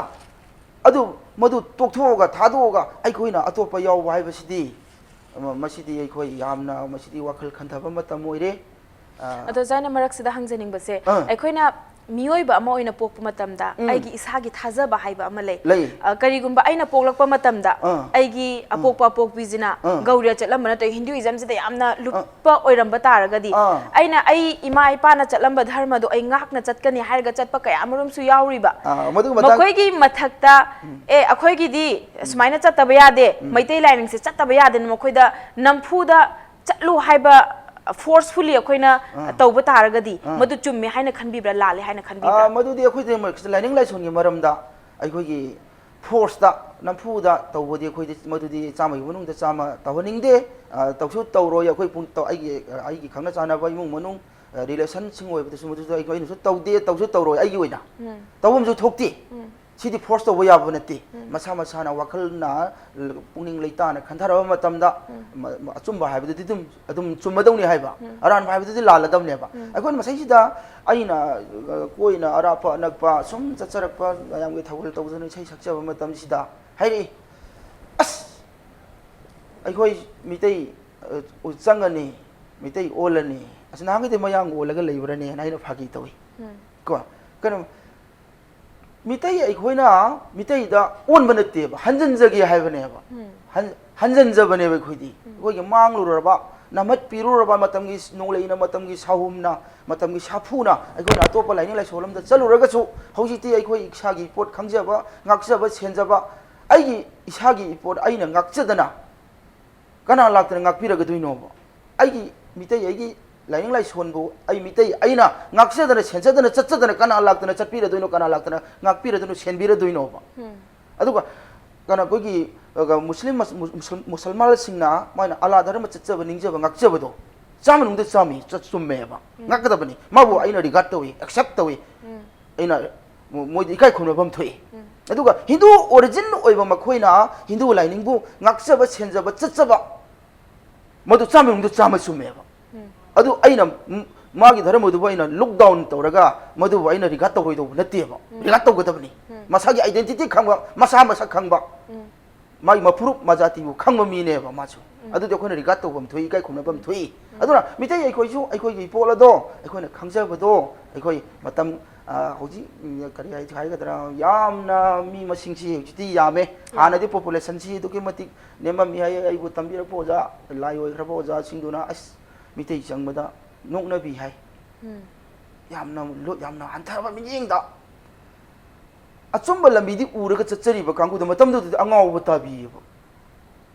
ꯑꯗꯨ ꯃꯗꯨ ꯇꯣꯛꯊꯣꯛꯑꯒ, ꯊꯥꯗꯣꯛꯑꯒ ꯑꯩꯈꯣꯏꯅ ꯑꯇꯣꯞꯄ ꯌꯥꯎꯕ ꯍꯥꯏꯕꯁꯤꯗꯤ, ꯑꯃ, ꯃꯁꯤꯗꯤ ꯑꯩꯈꯣꯏ ꯌꯥꯝꯅ, ꯃꯁꯤꯗꯤ ꯋꯥꯈꯜ ꯈꯟꯊꯕ ꯃꯇꯝ ꯑꯣꯏꯔꯦ꯫ ꯑ, ꯑꯗꯣ ꯑꯣꯖꯥ, ꯑꯩꯅ ꯃꯔꯛꯁꯤꯗ ꯍꯪꯖꯅꯤꯡꯕꯁꯦ, ꯑꯥ꯫ ꯑꯩꯈꯣꯏꯅ ꯃꯤꯑꯣꯏꯕ ꯑꯃ ꯑꯣꯏꯅ ꯄꯣꯛꯄ ꯃꯇꯝꯗ ꯎꯝ꯫ ꯑꯩꯒꯤ ꯏꯁꯥꯒꯤ ꯊꯥꯖꯕ ꯍꯥꯏꯕ ꯑꯃ ꯂꯩ꯫ ꯂꯩ꯫ ꯑ, ꯀꯔꯤꯒꯨꯝꯕ ꯑꯩꯅ ꯄꯣꯛꯂꯛꯄ ꯃꯇꯝꯗ ꯑꯥ꯫ ꯑꯩꯒꯤ ꯑꯥ꯫ ꯑꯄꯣꯛꯄ ꯑꯄꯣꯛꯄꯤꯁꯤꯅ ꯑꯥ꯫ ꯒꯧꯔꯤꯌꯥ ꯆꯠꯂꯝꯕ ꯅꯠꯇ꯭ꯔꯒ ꯍꯤꯟꯗꯨꯏꯖꯝꯁꯤꯗ ꯌꯥꯝꯅ ꯑꯥ꯫ ꯂꯨꯞꯄ ꯑꯣꯏꯔꯝꯕ ꯇꯥꯔꯒꯗꯤ, ꯑꯥ꯫ ꯑꯩꯅ ꯑꯩ ꯏꯃꯥ ꯏꯄꯥꯅ ꯆꯠꯂꯝꯕ ꯙꯔꯃꯗꯣ ꯑꯩ ꯉꯥꯛꯅ ꯆꯠꯀꯅꯤ ꯍꯥꯏꯔꯒ ꯆꯠꯄ ꯀꯌꯥ ꯑꯃꯔꯣꯝꯁꯨ ꯌꯥꯎꯔꯤꯕ꯫ ꯑꯥ, ꯃꯗꯨꯒꯤ ꯃꯇꯥꯡ ꯃꯈꯣꯏꯒꯤ ꯃꯊꯛꯇ, ꯎꯝ꯫ "ꯑꯦ, ꯑꯩꯈꯣꯏꯒꯤꯗꯤ ꯎꯝ꯫ ꯁꯨꯃꯥꯏꯅ ꯆꯠꯇꯕ ꯌꯥꯗꯦ, ꯎꯝ꯫ ꯃꯩꯇꯩ ꯂꯥꯏꯅꯤꯡꯁꯦ ꯆꯠꯇꯕ ꯌꯥꯗꯦꯅ" ꯃꯈꯣꯏꯗ ꯅꯝꯐꯨꯗ ꯆꯠꯂꯨ ꯍꯥꯏꯕ forcefully ꯑꯩꯈꯣꯏꯅ ꯑꯥ꯫ ꯇꯧꯕ ꯇꯥꯔꯒꯗꯤ, ꯑꯥ꯫ ꯃꯗꯨ ꯆꯨꯝꯃꯦ ꯍꯥꯏꯅ ꯈꯟꯕꯤꯕ꯭ꯔꯥ, ꯂꯥꯜꯂꯦ ꯍꯥꯏꯅ ꯈꯟꯕꯤꯕ꯭ꯔꯥ? ꯑꯥ, ꯃꯗꯨꯗꯤ ꯑꯩꯈꯣꯏꯗꯤ ꯃꯔꯛꯁꯤꯗ ꯂꯥꯏꯅꯤꯡ ꯂꯥꯏꯁꯣꯟꯒꯤ ꯃꯔꯝꯗ ꯑꯩꯈꯣꯏꯒꯤ force ꯇ, ꯅꯝꯐꯨꯗ ꯇꯧꯕꯗꯤ ꯑꯩꯈꯣꯏꯗꯤ ꯃꯗꯨꯗꯤ ꯆꯥꯝꯃꯒꯤ ꯃꯅꯨꯡꯗ ꯆꯥꯝꯃ ꯇꯧꯍꯟꯅꯤꯡꯗꯦ꯫ ꯑꯥ, ꯇꯧꯁꯨ ꯇꯧꯔꯣꯏ꯫ ꯑꯩꯈꯣꯏ ꯄꯨꯡ ꯇꯧ-, ꯑꯩꯒꯤ, ꯑꯩꯒꯤ ꯈꯪꯅ ꯆꯥꯟꯅꯕ ꯏꯃꯨꯡ ꯃꯅꯨꯡ, ꯑꯥ, relation ꯁꯤꯡ ꯑꯣꯏꯕꯗꯁꯨ ꯃꯗꯨꯁꯨ ꯑꯩ-, ꯑꯩꯅꯁꯨ ꯇꯧꯗꯦ, ꯇꯧꯁꯨ ꯇꯧꯔꯣꯏ ꯑꯩꯒꯤ ꯑꯣꯏꯅ꯫ ꯎꯝ꯫ ꯇꯧꯐꯝꯁꯨ ꯊꯣꯛꯇꯦ꯫ ꯎꯝ꯫ ꯁꯤꯗꯤ force ꯇꯧꯕ ꯌꯥꯕ ꯅꯠꯇꯦ꯫ ꯎꯝ꯫ ꯃꯁꯥ ꯃꯁꯥꯅ ꯋꯥꯈꯜꯅ, ꯄꯨꯛꯅꯤꯡ ꯂꯩꯇꯥꯅ ꯈꯟꯊꯔꯕ ꯃꯇꯝꯗ, ꯎꯝ꯫ ꯃ-, ꯃ-, ꯑꯆꯨꯝꯕ ꯍꯥꯏꯕꯗꯨꯗꯤ ꯑꯗꯨꯝ, ꯑꯗꯨꯝ ꯆꯨꯝꯃꯗꯧꯅꯤ ꯍꯥꯏꯕ, ꯎꯝ꯫ ꯑꯔꯥꯟꯕ ꯍꯥꯏꯕꯗꯨꯗꯤ ꯂꯥꯜꯂꯗꯧꯅꯦꯕ꯫ ꯎꯝ꯫ ꯑꯩꯈꯣꯏꯅ ꯃꯁꯤꯁꯤꯗ ꯑꯩꯅ, ꯑ, ꯀꯣꯏꯅ ꯑꯔꯥꯞꯄ ꯑꯅꯛꯄ ꯁꯨꯝ ꯆꯠꯆꯔꯛꯄ, ꯃꯌꯥꯝꯒꯤ ꯊꯧꯒꯜ ꯇꯧꯗꯨꯅ ꯏꯁꯩ ꯁꯛꯆꯕ ꯃꯇꯝꯁꯤꯗ ꯍꯥꯏꯔꯛꯏ, "ꯑꯁ, ꯑꯩꯈꯣꯏ ꯃꯤꯇꯩ, ꯑ, ꯆꯪꯉꯅꯤ, ꯃꯤꯇꯩ ꯑꯣꯜꯂꯅꯤ, ꯑꯁ, ꯅꯍꯥꯟꯈꯩꯗꯤ ꯃꯌꯥꯡ ꯑꯣꯜꯂꯒ ꯂꯩꯕ꯭ꯔꯅꯦꯅ" ꯑꯩꯅ ꯐꯥꯒꯤ ꯇꯧꯏ꯫ ꯎꯝ꯫ ꯀꯣ? ꯀꯩꯅꯣ, ꯃꯤꯇꯩ ꯑꯩꯈꯣꯏꯅ ꯃꯤꯇꯩꯗ ꯑꯣꯟꯕ ꯅꯠꯇꯦꯕ, ꯍꯟꯖꯤꯟꯖꯒꯦ ꯍꯥꯏꯕꯅꯦꯕ꯫ ꯎꯝ꯫ ꯍꯟ-, ꯍꯟꯖꯤꯟꯖꯕꯅꯦꯕ ꯑꯩꯈꯣꯏꯗꯤ꯫ ꯎꯝ꯫ ꯑꯩꯈꯣꯏꯒꯤ ꯃꯥꯡꯂꯨꯔꯕ, ꯅꯝꯍꯠꯄꯤꯔꯨꯔꯕ ꯃꯇꯝꯒꯤ ꯅꯣꯡꯂꯩꯅ, ꯃꯇꯝꯒꯤ ꯁꯥꯍꯨꯝꯅ, ꯃꯇꯝꯒꯤ ꯁꯥꯐꯨꯅ ꯑꯩꯈꯣꯏꯅ ꯑꯇꯣꯞꯄ ꯂꯥꯏꯅꯤꯡ ꯂꯥꯏꯁꯣꯜ ꯑꯃꯗ ꯆꯠꯂꯨꯔꯒꯁꯨ, ꯍꯧꯖꯤꯛꯇꯤ ꯑꯩꯈꯣꯏ ꯏꯁꯥꯒꯤ ꯏꯄꯣꯠ ꯈꯪꯖꯕ, ꯉꯥꯛꯆꯕ, ꯁꯦꯟꯖꯕ, ꯑꯩꯒꯤ ꯏꯁꯥꯒꯤ ꯏꯄꯣꯠ ꯑꯩꯅ ꯉꯥꯛꯆꯗꯅ ꯀꯅꯥ ꯂꯥꯛꯇꯅ ꯉꯥꯛꯄꯤꯔꯒꯗꯣꯏꯅꯣꯕ? ꯑꯩꯒꯤ ꯃꯤꯇꯩ ꯑꯩꯒꯤ ꯂꯥꯏꯅꯤꯡ ꯂꯥꯏꯁꯣꯟꯕꯨ ꯑꯩ ꯃꯤꯇꯩ ꯑꯩꯅ ꯉꯥꯛꯆꯗꯅ ꯁꯦꯟꯖꯗꯅ ꯆꯠꯆꯗꯅ ꯀꯅꯥ ꯂꯥꯛꯇꯅ ꯆꯠꯄꯤꯔꯗꯣꯏꯅꯣ, ꯀꯅꯥ ꯂꯥꯛꯇꯅ ꯉꯥꯛꯄꯤꯔꯗꯣꯏꯅꯣ, ꯁꯦꯟꯕꯤꯔꯗꯣꯏꯅꯣꯕ? ꯑꯗꯨꯒ ꯀꯩꯅꯣ ꯑꯩꯈꯣꯏꯒꯤ ꯑ, ꯃꯨꯁꯂꯤꯝ ꯃꯁ- ꯃꯨ- ꯃꯨꯁꯜ- ꯃꯨꯁꯜꯃꯥꯟꯁꯤꯡꯅ ꯃꯣꯏꯅ ꯑꯂꯥ ꯙꯔꯃ ꯆꯠꯆꯕ ꯅꯤꯡꯖꯕ ꯉꯥꯛꯆꯕꯗꯣ ꯆꯥꯝꯃ ꯃꯅꯨꯡꯗ ꯆꯥꯝꯃꯤ ꯆꯠ- ꯆꯨꯝꯃꯦꯕ, ꯉꯥꯛꯀꯗꯕꯅꯤ꯫ ꯃꯥꯕꯨ ꯑꯩꯅ regard ꯇꯧꯏ, accept ꯇꯧꯏ, ꯑꯩꯅ ꯃꯣ- ꯃꯣꯏꯗ ꯏꯀꯥꯏ ꯈꯨꯝꯅꯐꯝ ꯊꯣꯛꯏ꯫ ꯑꯗꯨꯒ ꯍꯤꯟꯗꯨ origin ꯑꯣꯏꯕ ꯃꯈꯣꯏꯅ ꯍꯤꯟꯗꯨ ꯂꯥꯏꯅꯤꯡꯕꯨ ꯉꯥꯛꯆꯕ, ꯁꯦꯟꯖꯕ, ꯆꯠꯆꯕ, ꯃꯗꯨ ꯆꯥꯝꯃ ꯃꯅꯨꯡꯗ ꯆꯥꯝꯃ ꯆꯨꯝꯃꯦꯕ꯫ ꯑꯗꯨ ꯑꯩꯅ ꯃ- ꯃꯥꯒꯤ ꯙꯔꯃꯗꯨꯕꯨ ꯑꯩꯅ look down ꯇꯧꯔꯒ ꯃꯗꯨꯕꯨ ꯑꯩꯅ regard ꯇꯧꯔꯣꯏꯗꯧꯕ ꯅꯠꯇꯦꯕ, regard ꯇꯧꯒꯗꯕꯅꯤ꯫ ꯃꯁꯥꯒꯤ identity ꯈꯪꯕ, ꯃꯁꯥ ꯃꯁꯛ ꯈꯪꯕ, ꯃꯥꯒꯤ ꯃꯐꯨꯔꯨꯞ ꯃꯖꯥꯇꯤꯕꯨ ꯈꯪꯕ ꯃꯤꯅꯦꯕ ꯃꯥꯁꯨ꯫ ꯑꯗꯨꯗꯤ ꯑꯩꯈꯣꯏꯅ regard ꯇꯧꯐꯝ ꯊꯣꯛꯏ, ꯏꯀꯥꯏ ꯈꯨꯝꯅꯐꯝ ꯊꯣꯛꯏ꯫ ꯑꯗꯨꯅ ꯃꯤꯇꯩ ꯑꯩꯈꯣꯏꯁꯨ ꯑꯩꯈꯣꯏꯒꯤ ꯏꯄꯣꯠ ꯑꯗꯣ ꯑꯩꯈꯣꯏꯅ ꯈꯪꯖꯕꯗꯣ ꯑꯩꯈꯣꯏ ꯃꯇꯝ, ꯑ, ꯍꯧꯖꯤꯛ, ꯎꯝ, ꯀꯔꯤ ꯍꯥꯏ- ꯍꯥꯏꯒꯗ꯭ꯔꯥ, ꯌꯥꯝꯅ ꯃꯤ ꯃꯁꯤꯡꯁꯤ ꯍꯧꯖꯤꯛꯇꯤ ꯌꯥꯝꯃꯦ꯫ ꯍꯥꯟꯅꯗꯤ population ꯁꯤ ꯑꯗꯨꯛꯀꯤ ꯃꯇꯤꯛ ꯅꯦꯝꯃꯝꯃꯤ ꯍꯥꯏ꯫ ꯑꯩꯕꯨ ꯇꯝꯕꯤꯔꯛꯄ ꯑꯣꯖꯥ, ꯂꯥꯏ ꯑꯣꯏꯈ꯭ꯔꯕ ꯑꯣꯖꯥꯁꯤꯡꯗꯨꯅ ꯑꯁ ꯃꯤꯇꯩ ꯆꯪꯕꯗ ꯅꯣꯛꯅꯕꯤ ꯍꯥꯏ꯫ ꯌꯥꯝꯅ ꯂꯨ- ꯌꯥꯝꯅ ꯍꯟꯊꯔꯕ ꯃꯤꯠꯌꯦꯡꯗ ꯑꯆꯨꯝꯕ ꯂꯝꯕꯤꯗꯤ ꯎꯔꯒ ꯆꯠꯆꯔꯤꯕ ꯀꯥꯡꯕꯨꯗ ꯃꯇꯝꯗꯨꯗꯗꯤ ꯑꯉꯥꯎꯕ ꯇꯥꯕꯤꯌꯦꯕ꯫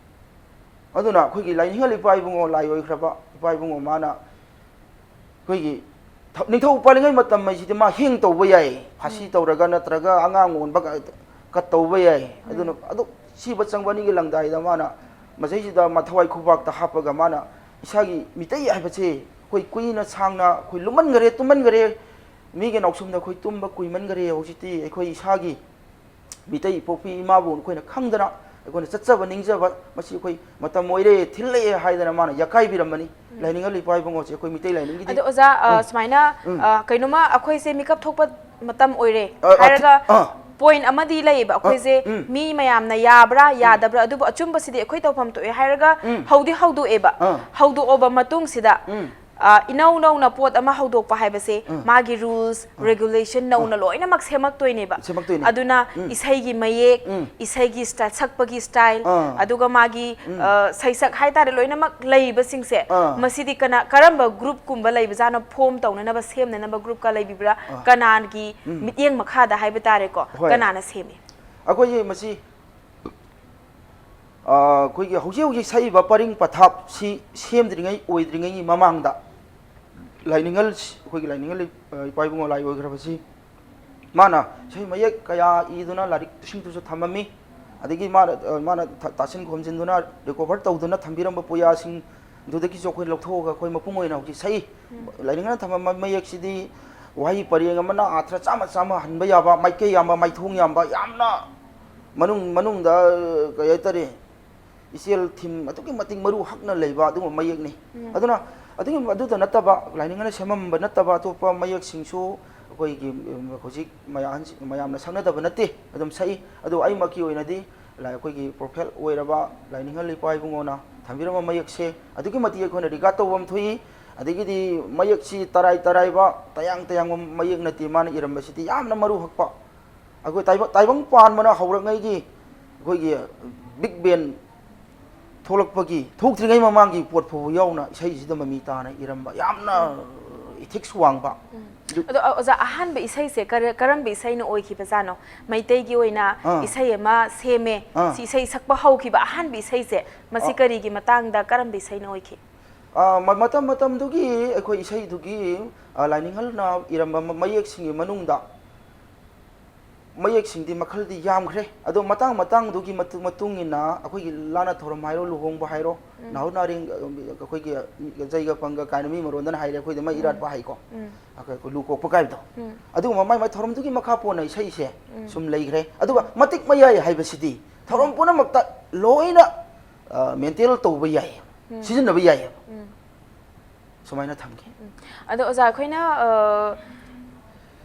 ꯑꯗꯨꯅ ꯑꯩꯈꯣꯏꯒꯤ ꯂꯥꯏꯅꯤꯡꯍꯜ ꯏꯄꯥ ꯏꯕꯨꯡꯉꯣ, ꯂꯥꯏ ꯑꯣꯏꯈ꯭ꯔꯕ ꯏꯄꯥ ꯏꯕꯨꯡꯉꯣ ꯃꯥꯅ ꯑꯩꯈꯣꯏꯒꯤ ꯊ- ꯅꯤꯡꯊꯧ ꯄꯥꯜꯂꯤꯉꯩ ꯃꯇꯝ ꯍꯥꯏꯁꯤꯗꯤ ꯃꯥ ꯍꯦꯡ ꯇꯧꯕ ꯌꯥꯏ, ꯐꯥꯁꯤ ꯇꯧꯔꯒ ꯅꯠꯇ꯭ꯔꯒ ꯑꯉꯥꯡ ꯑꯣꯟꯕ ꯀ- ꯀ ꯇꯧꯕ ꯌꯥꯏ꯫ ꯑꯗꯨꯅ ꯑꯗꯨ ꯁꯤꯕ ꯆꯪꯕ ꯑꯅꯤꯒꯤ ꯂꯪꯗꯥꯏꯗ ꯃꯥꯅ ꯃꯁꯤꯗꯩꯁꯤꯗ ꯃꯊꯋꯥꯏ ꯈꯨꯕꯥꯛꯇ ꯍꯥꯞꯄꯒ ꯃꯥꯅ ꯏꯁꯥꯒꯤ ꯃꯤꯇꯩ ꯍꯥꯏꯕꯁꯦ ꯑꯩꯈꯣꯏ ꯀꯨꯏꯅ ꯁꯥꯡꯅ ꯑꯩꯈꯣꯏ ꯂꯨꯝꯃꯟꯈꯔꯦ, ꯇꯨꯝꯃꯟꯈꯔꯦ, ꯃꯤꯒꯤ ꯅꯥꯎꯁꯨꯝꯗ ꯑꯩꯈꯣꯏ ꯇꯨꯝꯕ ꯀꯨꯏꯃꯟꯈꯔꯦ꯫ ꯍꯧꯖꯤꯛꯇꯤ ꯑꯩꯈꯣꯏ ꯏꯁꯥꯒꯤ ꯃꯤꯇꯩ ꯏꯄꯣꯛꯄꯤ ꯏꯃꯥꯕꯨ ꯑꯩꯈꯣꯏꯅ ꯈꯪꯗꯅ ꯑꯩꯈꯣꯏꯅ ꯆꯠꯆꯕ ꯅꯤꯡꯖꯕ ꯃꯁꯤ ꯑꯩꯈꯣꯏ ꯃꯇꯝ ꯑꯣꯏꯔꯦ, ꯊꯤꯜꯂꯛꯑꯦ ꯍꯥꯏꯗꯅ ꯃꯥꯅ ꯌꯥꯀꯥꯏꯕꯤꯔꯝꯕꯅꯤ꯫ ꯂꯥꯏꯅꯤꯡꯍꯜ ꯏꯄꯥ ꯏꯕꯨꯡꯉꯣꯁꯦ ꯑꯩꯈꯣꯏ ꯃꯤꯇꯩ ꯂꯥꯏꯅꯤꯡꯒꯤꯗꯤ꯫ ꯑꯗꯣ ꯑꯣꯖꯥ, ꯑ, ꯎꯝ꯫ ꯁꯨꯃꯥꯏꯅ, ꯎꯝ꯫ ꯑ, ꯀꯩꯅꯣꯃ ꯑꯩꯈꯣꯏꯁꯦ ꯃꯤꯀꯞ ꯊꯣꯛꯄ ꯃꯇꯝ ꯑꯣꯏꯔꯦ ꯑ, ꯑ, ꯍꯥꯏꯔꯒ ꯑ꯫ Point ꯑꯃꯗꯤ ꯂꯩꯌꯦꯕ ꯑ, ꯑꯩꯈꯣꯏꯁꯦ, ꯎꯝ꯫ ꯃꯤ ꯃꯌꯥꯝꯅ ꯌꯥꯕ꯭ꯔꯥ ꯌꯥꯗꯕ꯭ꯔꯥ, ꯑꯗꯨꯕꯨ ꯑꯆꯨꯝꯕꯁꯤꯗꯤ ꯑꯩꯈꯣꯏ ꯇꯧꯐꯝ ꯊꯣꯛꯑꯦ ꯍꯥꯏꯔꯒ ꯎꯝ꯫ ꯍꯧꯗꯤ ꯍꯧꯗꯣꯛꯑꯦꯕ꯫ ꯑ꯫ ꯍꯧꯗꯣꯛꯑꯕ ꯃꯇꯨꯡꯁꯤꯗ ꯎꯝ꯫ ꯑ, ꯏꯅꯧ ꯅꯧꯅ ꯄꯣꯠ ꯑꯃ ꯍꯧꯗꯣꯛꯄ ꯍꯥꯏꯕꯁꯦ ꯎꯝ꯫ ꯃꯥꯒꯤ rules, ꯎꯝ꯫ Regulation ꯅꯧꯅ ꯎꯝ꯫ ꯂꯣꯏꯅꯃꯛ ꯁꯦꯝꯃꯛꯇꯣꯏꯅꯦꯕ꯫ ꯁꯦꯝꯃꯛꯇꯣꯏꯅꯦ꯫ ꯑꯗꯨꯅ ꯎꯝ꯫ ꯏꯁꯩꯒꯤ ꯃꯌꯦꯛ, ꯎꯝ꯫ ꯏꯁꯩꯒꯤ style, ꯁꯛꯄꯒꯤ style, ꯑꯥ꯫ ꯑꯗꯨꯒ ꯃꯥꯒꯤ, ꯎꯝ꯫ ꯑ, ꯁꯩꯁꯛ ꯍꯥꯏꯇꯥꯔꯦ, ꯂꯣꯏꯅꯃꯛ ꯂꯩꯔꯤꯕꯁꯤꯡꯁꯦ, ꯑꯥ꯫ ꯃꯁꯤꯗꯤ ꯀꯅꯥ, ꯀꯔꯝꯕ group ꯀꯨꯝꯕ ꯂꯩꯕꯖꯥꯠꯅꯣ, form ꯇꯧꯅꯅꯕ, ꯁꯦꯝꯅꯅꯕ group ꯀ ꯂꯩꯕꯤꯕ꯭ꯔꯥ? ꯑꯥ꯫ ꯀꯅꯥꯒꯤ ꯎꯝ꯫ ꯃꯤꯠꯌꯦꯡ ꯃꯈꯥꯗ ꯍꯥꯏꯕ ꯇꯥꯔꯦꯀꯣ, ꯍꯣꯏ꯫ ꯀꯅꯥꯅ ꯁꯦꯝꯃꯤ? ꯑꯩꯈꯣꯏꯒꯤ ꯃꯁꯤ ꯑꯩꯈꯣꯏꯒꯤ ꯍꯧꯖꯤꯛ ꯍꯧꯖꯤꯛ ꯁꯛꯏꯕ ꯄꯔꯤꯡ ꯄꯊꯥꯞꯁꯤ ꯁꯦꯝꯗ꯭ꯔꯤꯉꯩ ꯑꯣꯏꯗ꯭ꯔꯤꯉꯩꯒꯤ ꯃꯃꯥꯡꯗ ꯂꯥꯏꯅꯤꯡꯉꯜ, ꯑꯩꯈꯣꯏꯒꯤ ꯂꯥꯏꯅꯤꯡꯉꯜ, ꯑ, ꯏꯄꯥ ꯏꯕꯨꯡꯉꯣ ꯂꯥꯏ ꯑꯣꯏꯈ꯭ꯔꯕꯁꯤ ꯃꯥꯅ ꯏꯁꯩ ꯃꯌꯦꯛ ꯀꯌꯥ ꯏꯗꯨꯅ ꯂꯥꯏꯔꯤꯛꯁꯤꯡꯗꯨꯁꯨ ꯊꯝꯃꯝꯃꯤ꯫ ꯑꯗꯒꯤ ꯃꯥꯅ, ꯑ, ꯃꯥꯅ ꯊ-, ꯇꯥꯁꯤꯟ ꯈꯣꯝꯖꯤꯟꯗꯨꯅ recover ꯇꯧꯗꯨꯅ ꯊꯝꯕꯤꯔꯝꯕ ꯄꯨꯌꯥꯁꯤꯡꯗꯨꯗꯒꯤꯁꯨ ꯑꯩꯈꯣꯏ ꯂꯧꯊꯣꯛꯑꯒ ꯑꯩꯈꯣꯏ ꯃꯄꯨꯡ ꯑꯣꯏꯅ ꯍꯧꯖꯤꯛ ꯁꯛꯏ꯫ ꯎꯝ꯫ ꯂꯥꯏꯅꯤꯡꯉꯜꯅ ꯊꯝꯃꯝꯕ ꯃꯌꯦꯛꯁꯤꯗꯤ ꯋꯥꯍꯩ ꯄꯔꯦꯡ ꯑꯃꯅ ꯑꯥꯊ꯭ꯔ ꯆꯥꯝꯃ ꯆꯥꯝꯃ ꯍꯟꯕ ꯌꯥꯕ, ꯃꯥꯏꯀꯩ ꯌꯥꯝꯕ, ꯃꯥꯏꯊꯣꯡ ꯌꯥꯝꯕ, ꯌꯥꯝꯅ ꯃꯅꯨꯡ, ꯃꯅꯨꯡꯗ, ꯀꯩ ꯍꯥꯏꯇꯥꯔꯦ, ꯏꯆꯦꯜ ꯊꯤꯝ ꯑꯗꯨꯛꯀꯤ ꯃꯇꯤꯛ ꯃꯔꯨ ꯍꯛꯅ ꯂꯩꯕ ꯑꯗꯨꯒꯨꯝꯕ ꯃꯌꯦꯛꯅꯤ꯫ ꯎꯝ꯫ ꯑꯗꯨꯅ ꯑꯗꯨꯒꯤ, ꯑꯗꯨꯗ ꯅꯠꯇꯕ, ꯂꯥꯏꯅꯤꯡꯉꯜꯅ ꯁꯦꯝꯃꯝꯕ ꯅꯠꯇꯕ ꯑꯇꯣꯞꯄ ꯃꯌꯦꯛꯁꯤꯡꯁꯨ ꯑꯩꯈꯣꯏꯒꯤ, ꯎꯝ, ꯍꯧꯖꯤꯛ ꯃꯌꯥꯝ, ꯃꯌꯥꯝꯅ ꯁꯛꯅꯗꯕ ꯅꯠꯇꯦ, ꯑꯗꯨꯝ ꯁꯛꯏ꯫ ꯑꯗꯨ ꯑꯩꯃꯛꯀꯤ ꯑꯣꯏꯅꯗꯤ ꯂꯥꯏ-, ꯑꯩꯈꯣꯏꯒꯤ prophet ꯑꯣꯏꯔꯕ ꯂꯥꯏꯅꯤꯡꯉꯜ ꯏꯄꯥ ꯏꯕꯨꯡꯉꯣꯅ ꯊꯝꯕꯤꯔꯝꯕ ꯃꯌꯦꯛꯁꯦ ꯑꯗꯨꯛꯀꯤ ꯃꯇꯤꯛ ꯑꯩꯈꯣꯏꯅ regard ꯇꯧꯕ ꯑꯃ ꯊꯣꯛꯏ꯫ ꯑꯗꯒꯤꯗꯤ ꯃꯌꯦꯛꯁꯤ ꯇꯔꯥꯏ ꯇꯔꯥꯏꯕ, ꯇꯌꯥꯡ ꯇꯌꯥꯡꯕ ꯃꯌꯦꯛ ꯅꯠꯇꯦ, ꯃꯥꯅ ꯏꯔꯝꯕꯁꯤꯗꯤ ꯌꯥꯝꯅ ꯃꯔꯨ ꯍꯛꯄ꯫ ꯑꯩꯈꯣꯏ ꯇꯥꯏꯕ-, ꯇꯥꯏꯕꯪ ꯄꯥꯟꯕꯅ ꯍꯧꯔꯛꯉꯩꯒꯤ ꯑꯩꯈꯣꯏꯒꯤ Big Bang ꯊꯣꯛꯂꯛꯄꯒꯤ, ꯊꯣꯛꯇ꯭ꯔꯤꯉꯩ ꯃꯃꯥꯡꯒꯤ ꯄꯣꯠ ꯐꯥꯎꯕ ꯌꯥꯎꯅ ꯏꯁꯩꯁꯤꯗ ꯃꯃꯤ ꯇꯥꯅ ꯏꯔꯝꯕ, ꯌꯥꯝꯅ ethics ꯋꯥꯡꯕ꯫ ꯎꯝ꯫ ꯑꯗꯨ ꯑꯗꯣ, ꯑꯣꯖꯥ, ꯑꯍꯥꯟꯕ ꯏꯁꯩꯁꯦ ꯀꯔ-, ꯀꯔꯝꯕ ꯏꯁꯩꯅ ꯑꯣꯏꯈꯤꯕꯖꯥꯠꯅꯣ? ꯃꯩꯇꯩꯒꯤ ꯑꯣꯏꯅ ꯑꯥ꯫ ꯏꯁꯩ ꯑꯃ ꯁꯦꯝꯃꯦ, ꯑꯥ꯫ ꯁꯤ ꯏꯁꯩ ꯁꯛꯄ ꯍꯧꯈꯤꯕ ꯑꯍꯥꯟꯕ ꯏꯁꯩꯁꯦ, ꯃꯁꯤ ꯑꯥ꯫ ꯀꯔꯤꯒꯤ ꯃꯇꯥꯡꯗ, ꯀꯔꯝꯕ ꯏꯁꯩꯅ ꯑꯣꯏꯈꯤ? ꯑꯥ, ꯃ-, ꯃꯇꯝ ꯃꯇꯝꯗꯨꯒꯤ ꯑꯩꯈꯣꯏ ꯏꯁꯩꯗꯨꯒꯤ, ꯑꯥ, ꯂꯥꯏꯅꯤꯡꯍꯜꯅ ꯏꯔꯝꯕ ꯃ-, ꯃꯌꯦꯛꯁꯤꯡꯒꯤ ꯃꯅꯨꯡꯗ ꯃꯌꯦꯛꯁꯤꯡꯗꯤ ꯃꯈꯜꯗꯤ ꯌꯥꯝꯈ꯭ꯔꯦ꯫ ꯑꯗꯣ ꯃꯇꯥꯡ ꯃꯇꯥꯡꯗꯨꯒꯤ ꯃꯇꯨ-, ꯃꯇꯨꯡ ꯏꯟꯅ ꯑꯩꯈꯣꯏꯒꯤ ꯂꯥꯟꯅ ꯊꯧꯔꯝ ꯍꯥꯏꯔꯣ, ꯂꯨꯍꯣꯡꯕ ꯍꯥꯏꯔꯣ, ꯎꯝ꯫ ꯅꯥꯍꯨꯠ ꯅꯥꯔꯦꯡ, ꯑꯩꯈꯣꯏꯒꯤ ꯖꯩꯒ ꯄꯪꯒ ꯀꯥꯏꯅ ꯃꯤ ꯃꯔꯣꯟꯗꯅ ꯍꯥꯏꯔꯦ, ꯑꯩꯈꯣꯏꯗ ꯃꯩ ꯎꯝ꯫ ꯏꯔꯥꯠꯄ ꯍꯥꯏꯀꯣ꯫ ꯎꯝ꯫ ꯑꯩꯈꯣꯏ ꯂꯨ ꯀꯣꯛꯄ ꯀꯥꯏꯕꯗꯣ꯫ ꯎꯝ꯫ ꯑꯗꯨꯒꯨꯝꯕ ꯃꯥꯏ ꯃꯥꯏ ꯊꯧꯔꯝꯗꯨꯒꯤ ꯃꯈꯥ ꯄꯣꯟꯅ ꯏꯁꯩꯁꯦ ꯎꯝ꯫ ꯁꯨꯝ ꯂꯩꯈ꯭ꯔꯦ꯫ ꯑꯗꯨꯒ ꯃꯇꯤꯛ ꯃꯌꯥꯏ ꯍꯥꯏꯕꯁꯤꯗꯤ ꯊꯧꯔꯝ ꯎꯝ꯫ ꯄꯨꯝꯅꯃꯛꯇ ꯂꯣꯏꯅ, ꯑ, maintain ꯇꯧꯕ ꯌꯥꯏ, ꯎꯝ꯫ ꯁꯤꯖꯤꯟꯅꯕ ꯌꯥꯏꯑꯕ꯫ ꯎꯝ꯫ ꯁꯨꯃꯥꯏꯅ ꯊꯝꯒꯦ꯫ ꯎꯝ꯫ ꯑꯗꯣ ꯑꯣꯖꯥ, ꯑꯩꯈꯣꯏꯅ, ꯑ,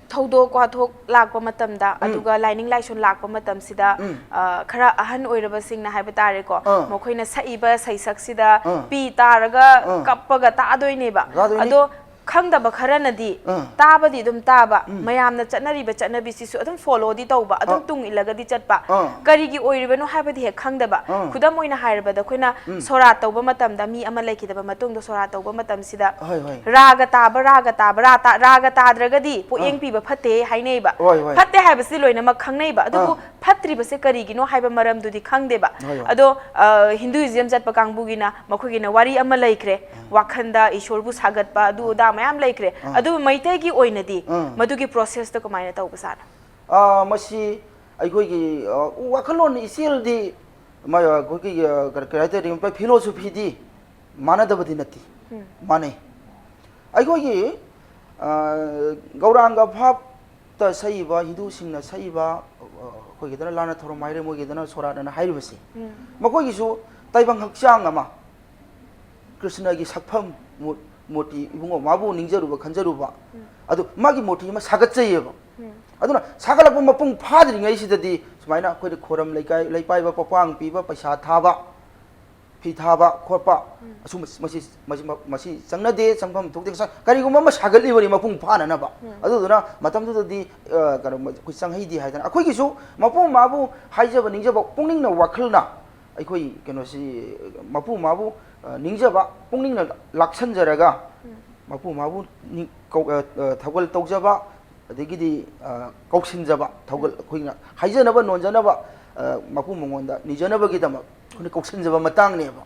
ꯊꯧꯗꯣꯛ ꯋꯥꯊꯣꯛ ꯂꯥꯛꯄ ꯃꯇꯝꯗ, ꯎꯝ꯫ ꯑꯗꯨꯒ ꯂꯥꯏꯅꯤꯡ ꯂꯥꯏꯁꯣꯟ ꯂꯥꯛꯄ ꯃꯇꯝꯁꯤꯗ, ꯎꯝ꯫ ꯑ, ꯈꯔ ꯑꯍꯟ ꯑꯣꯏꯔꯕꯁꯤꯡꯅ ꯍꯥꯏꯕ ꯇꯥꯔꯦꯀꯣ, ꯑꯥ꯫ ꯃꯈꯣꯏꯅ ꯁꯛꯏꯕ ꯁꯩꯁꯛꯁꯤꯗ ꯑꯥ꯫ ꯄꯤ ꯇꯥꯔꯒ ꯑꯥ꯫ ꯀꯞꯄꯒ ꯇꯥꯗꯣꯏꯅꯦꯕ꯫ ꯇꯥꯗꯣꯏꯅꯤ꯫ ꯑꯗꯣ ꯈꯪꯗꯕ ꯈꯔꯅꯗꯤ ꯑꯥ꯫ ꯇꯥꯕꯗꯤ ꯑꯗꯨꯝ ꯇꯥꯕ, ꯃꯌꯥꯝꯅ ꯆꯠꯅꯔꯤꯕ ꯆꯠꯅꯕꯤꯁꯤꯁꯨ ꯑꯗꯨꯝ ꯐꯣꯂꯣꯗꯤ ꯇꯧꯕ, ꯑꯗꯨꯝ ꯑꯥ꯫ ꯇꯨꯡ ꯏꯜꯂꯒꯗꯤ ꯆꯠꯄ꯫ ꯑꯥ꯫ ꯀꯔꯤꯒꯤ ꯑꯣꯏꯔꯤꯕꯅꯣ ꯍꯥꯏꯕꯗꯤ ꯍꯦꯛ ꯈꯪꯗꯕ꯫ ꯑꯥ꯫ ꯈꯨꯗꯝ ꯑꯣꯏꯅ ꯍꯥꯏꯔꯕꯗ ꯑꯩꯈꯣꯏꯅ ꯁꯣꯔꯥꯠ ꯇꯧꯕ ꯃꯇꯝꯗ ꯃꯤ ꯑꯃ ꯂꯩꯈꯤꯗꯕ ꯃꯇꯨꯡꯗ ꯁꯣꯔꯥꯠ ꯇꯧꯕ ꯃꯇꯝꯁꯤꯗ ꯍꯣꯏ, ꯍꯣꯏ꯫ ꯔꯥꯒ ꯇꯥꯕ, ꯔꯥꯒ ꯇꯥꯕ, ꯔꯥ ꯇꯥ-, ꯔꯥꯒ ꯇꯥꯗ꯭ꯔꯒꯗꯤ ꯄꯣꯠꯌꯦꯡ ꯄꯤꯕ ꯐꯠꯇꯦ ꯍꯥꯏꯅꯩꯕ꯫ ꯍꯣꯏ, ꯍꯣꯏ꯫ ꯐꯠꯇꯦ ꯍꯥꯏꯕꯁꯤ ꯂꯣꯏꯅꯃꯛ ꯈꯪꯅꯩꯕ, ꯑꯗꯨꯕꯨ ꯑꯥ꯫ ꯐꯠꯇ꯭ꯔꯤꯕꯁꯦ ꯀꯔꯤꯒꯤꯅꯣ ꯍꯥꯏꯕ ꯃꯔꯝꯗꯨꯗꯤ ꯈꯪꯗꯦꯕ꯫ ꯍꯣꯏ, ꯍꯣꯏ꯫ ꯑꯗꯣ ꯑ, ꯍꯤꯟꯗꯨꯏꯖꯝ ꯆꯠꯄ ꯀꯥꯡꯕꯨꯒꯤꯅ ꯃꯈꯣꯏꯒꯤꯅ ꯋꯥꯔꯤ ꯑꯃ ꯂꯩꯈ꯭ꯔꯦ, ꯋꯥꯈꯟꯗ ꯏꯁꯣꯔꯕꯨ ꯁꯥꯒꯠꯄ ꯑꯗꯨ ꯑꯗꯥ ꯃꯌꯥꯝ ꯂꯩꯈ꯭ꯔꯦ꯫ ꯑꯥ꯫ ꯑꯗꯨꯕꯨ ꯃꯩꯇꯩꯒꯤ ꯑꯣꯏꯅꯗꯤ ꯑꯥ꯫ ꯃꯗꯨꯒꯤ ꯄ꯭ꯔꯣꯁꯦꯁꯇꯣ ꯀꯃꯥꯏꯅ ꯇꯧꯕꯖꯥꯠꯅꯣ? ꯑꯥ, ꯃꯁꯤ ꯑꯩꯈꯣꯏꯒꯤ, ꯑ, ꯋꯥꯈꯜꯂꯣꯟ ꯏꯆꯦꯜꯗꯤ ꯃ-, ꯑꯩꯈꯣꯏꯒꯤ, ꯑ, ꯀꯔꯤ, ꯀꯔꯤ ꯍꯥꯏꯇꯥꯔꯦ, ꯐꯤꯂꯣꯁꯣꯐꯤꯗꯤ ꯃꯥꯟꯅꯗꯕꯗꯤ ꯅꯠꯇꯦ꯫ ꯃꯥꯟꯅꯩ꯫ ꯑꯩꯈꯣꯏꯒꯤ, ꯑ, ꯒꯧꯔꯥꯡꯒ ꯚꯥꯞꯇ ꯁꯛꯏꯕ, ꯍꯤꯟꯗꯨꯁꯤꯡꯅ ꯁꯛꯏꯕ, ꯑ, ꯑꯩꯈꯣꯏꯒꯤꯗꯅ ꯂꯥꯟꯅ ꯊꯧꯔꯝ ꯍꯥꯏꯔꯦ, ꯃꯣꯏꯒꯤꯗꯅ ꯁꯣꯔꯥꯠ ꯑꯅ ꯍꯥꯏꯔꯤꯕꯁꯤ, ꯃꯈꯣꯏꯒꯤꯁꯨ ꯇꯥꯏꯕꯪ ꯍꯛꯆꯥꯡ ꯑꯃ, ꯀ꯭ꯔꯤꯁꯅꯒꯤ ꯁꯛꯐꯝ, ꯃꯨ-, ꯃꯨꯔꯇꯤ, ꯏꯕꯨꯡꯉꯣ, ꯃꯥꯕꯨ ꯅꯤꯡꯖꯔꯨꯕ, ꯈꯟꯖꯔꯨꯕ, ꯑꯗꯨ ꯃꯥꯒꯤ ꯃꯨꯔꯇꯤ ꯑꯃ ꯁꯥꯒꯠꯆꯩꯌꯦꯕ꯫ ꯑꯗꯨꯅ ꯁꯥꯒꯠꯂꯛꯄ ꯃꯄꯨꯡ ꯐꯥꯗ꯭ꯔꯤꯉꯩꯁꯤꯗꯗꯤ ꯁꯨꯃꯥꯏꯅ ꯑꯩꯈꯣꯏꯗ ꯈꯣꯔꯝ ꯂꯩꯀꯥꯏ, ꯂꯩꯄꯥꯏꯕ, ꯄꯣꯛꯄꯥꯡ ꯄꯤꯕ, ꯄꯩꯁꯥ ꯊꯥꯕ, ꯐꯤ ꯊꯥꯕ ꯈꯣꯠꯄ, ꯑꯁꯨꯝꯕ ꯃꯁꯤ, ꯃꯁꯤ, ꯃꯁꯤ ꯆꯪꯅꯗꯦ, ꯆꯪꯐꯝ ꯊꯣꯛꯇꯦ꯫ ꯉꯁꯥꯏ ꯀꯔꯤꯒꯨꯝꯕ ꯑꯃ ꯁꯥꯒꯠꯂꯤꯕꯅꯤ ꯃꯄꯨꯡ ꯐꯥꯅꯅꯕ꯫ ꯑꯗꯨꯗꯨꯅ ꯃꯇꯝꯗꯨꯗꯗꯤ, ꯑ, ꯀꯩꯅꯣ, ꯑꯩꯈꯣꯏ ꯆꯪꯍꯩꯗꯦ ꯍꯥꯏꯗꯅ꯫ ꯑꯩꯈꯣꯏꯒꯤꯁꯨ ꯃꯄꯨ ꯃꯥꯕꯨ ꯍꯥꯏꯖꯕ ꯅꯤꯡꯖꯕ ꯄꯨꯛꯅꯤꯡꯅ ꯋꯥꯈꯜꯅ ꯑꯩꯈꯣꯏ ꯀꯩꯅꯣꯁꯤ, ꯃꯄꯨ ꯃꯥꯕꯨ, ꯑ, ꯅꯤꯡꯖꯕ ꯄꯨꯛꯅꯤꯡꯅ ꯂꯥꯛꯁꯟꯖꯔꯒ, ꯃꯄꯨ ꯃꯥꯕꯨ ꯅꯤꯡ-, ꯀꯧ-, ꯑ, ꯑ, ꯊꯧꯒꯜ ꯇꯧꯖꯕ, ꯑꯗꯒꯤꯗꯤ, ꯑ, ꯀꯧꯁꯤꯟꯖꯕ, ꯊꯧꯒꯜ ꯑꯩꯈꯣꯏꯅ ꯍꯥꯏꯖꯅꯕ ꯅꯣꯟꯖꯅꯕ, ꯑ, ꯃꯄꯨ ꯃꯉꯣꯟꯗ ꯅꯤꯖꯅꯕꯒꯤꯗꯃꯛ ꯑꯩꯈꯣꯏꯅ ꯀꯧꯁꯤꯟꯖꯕ ꯃꯇꯥꯡꯅꯦꯕ꯫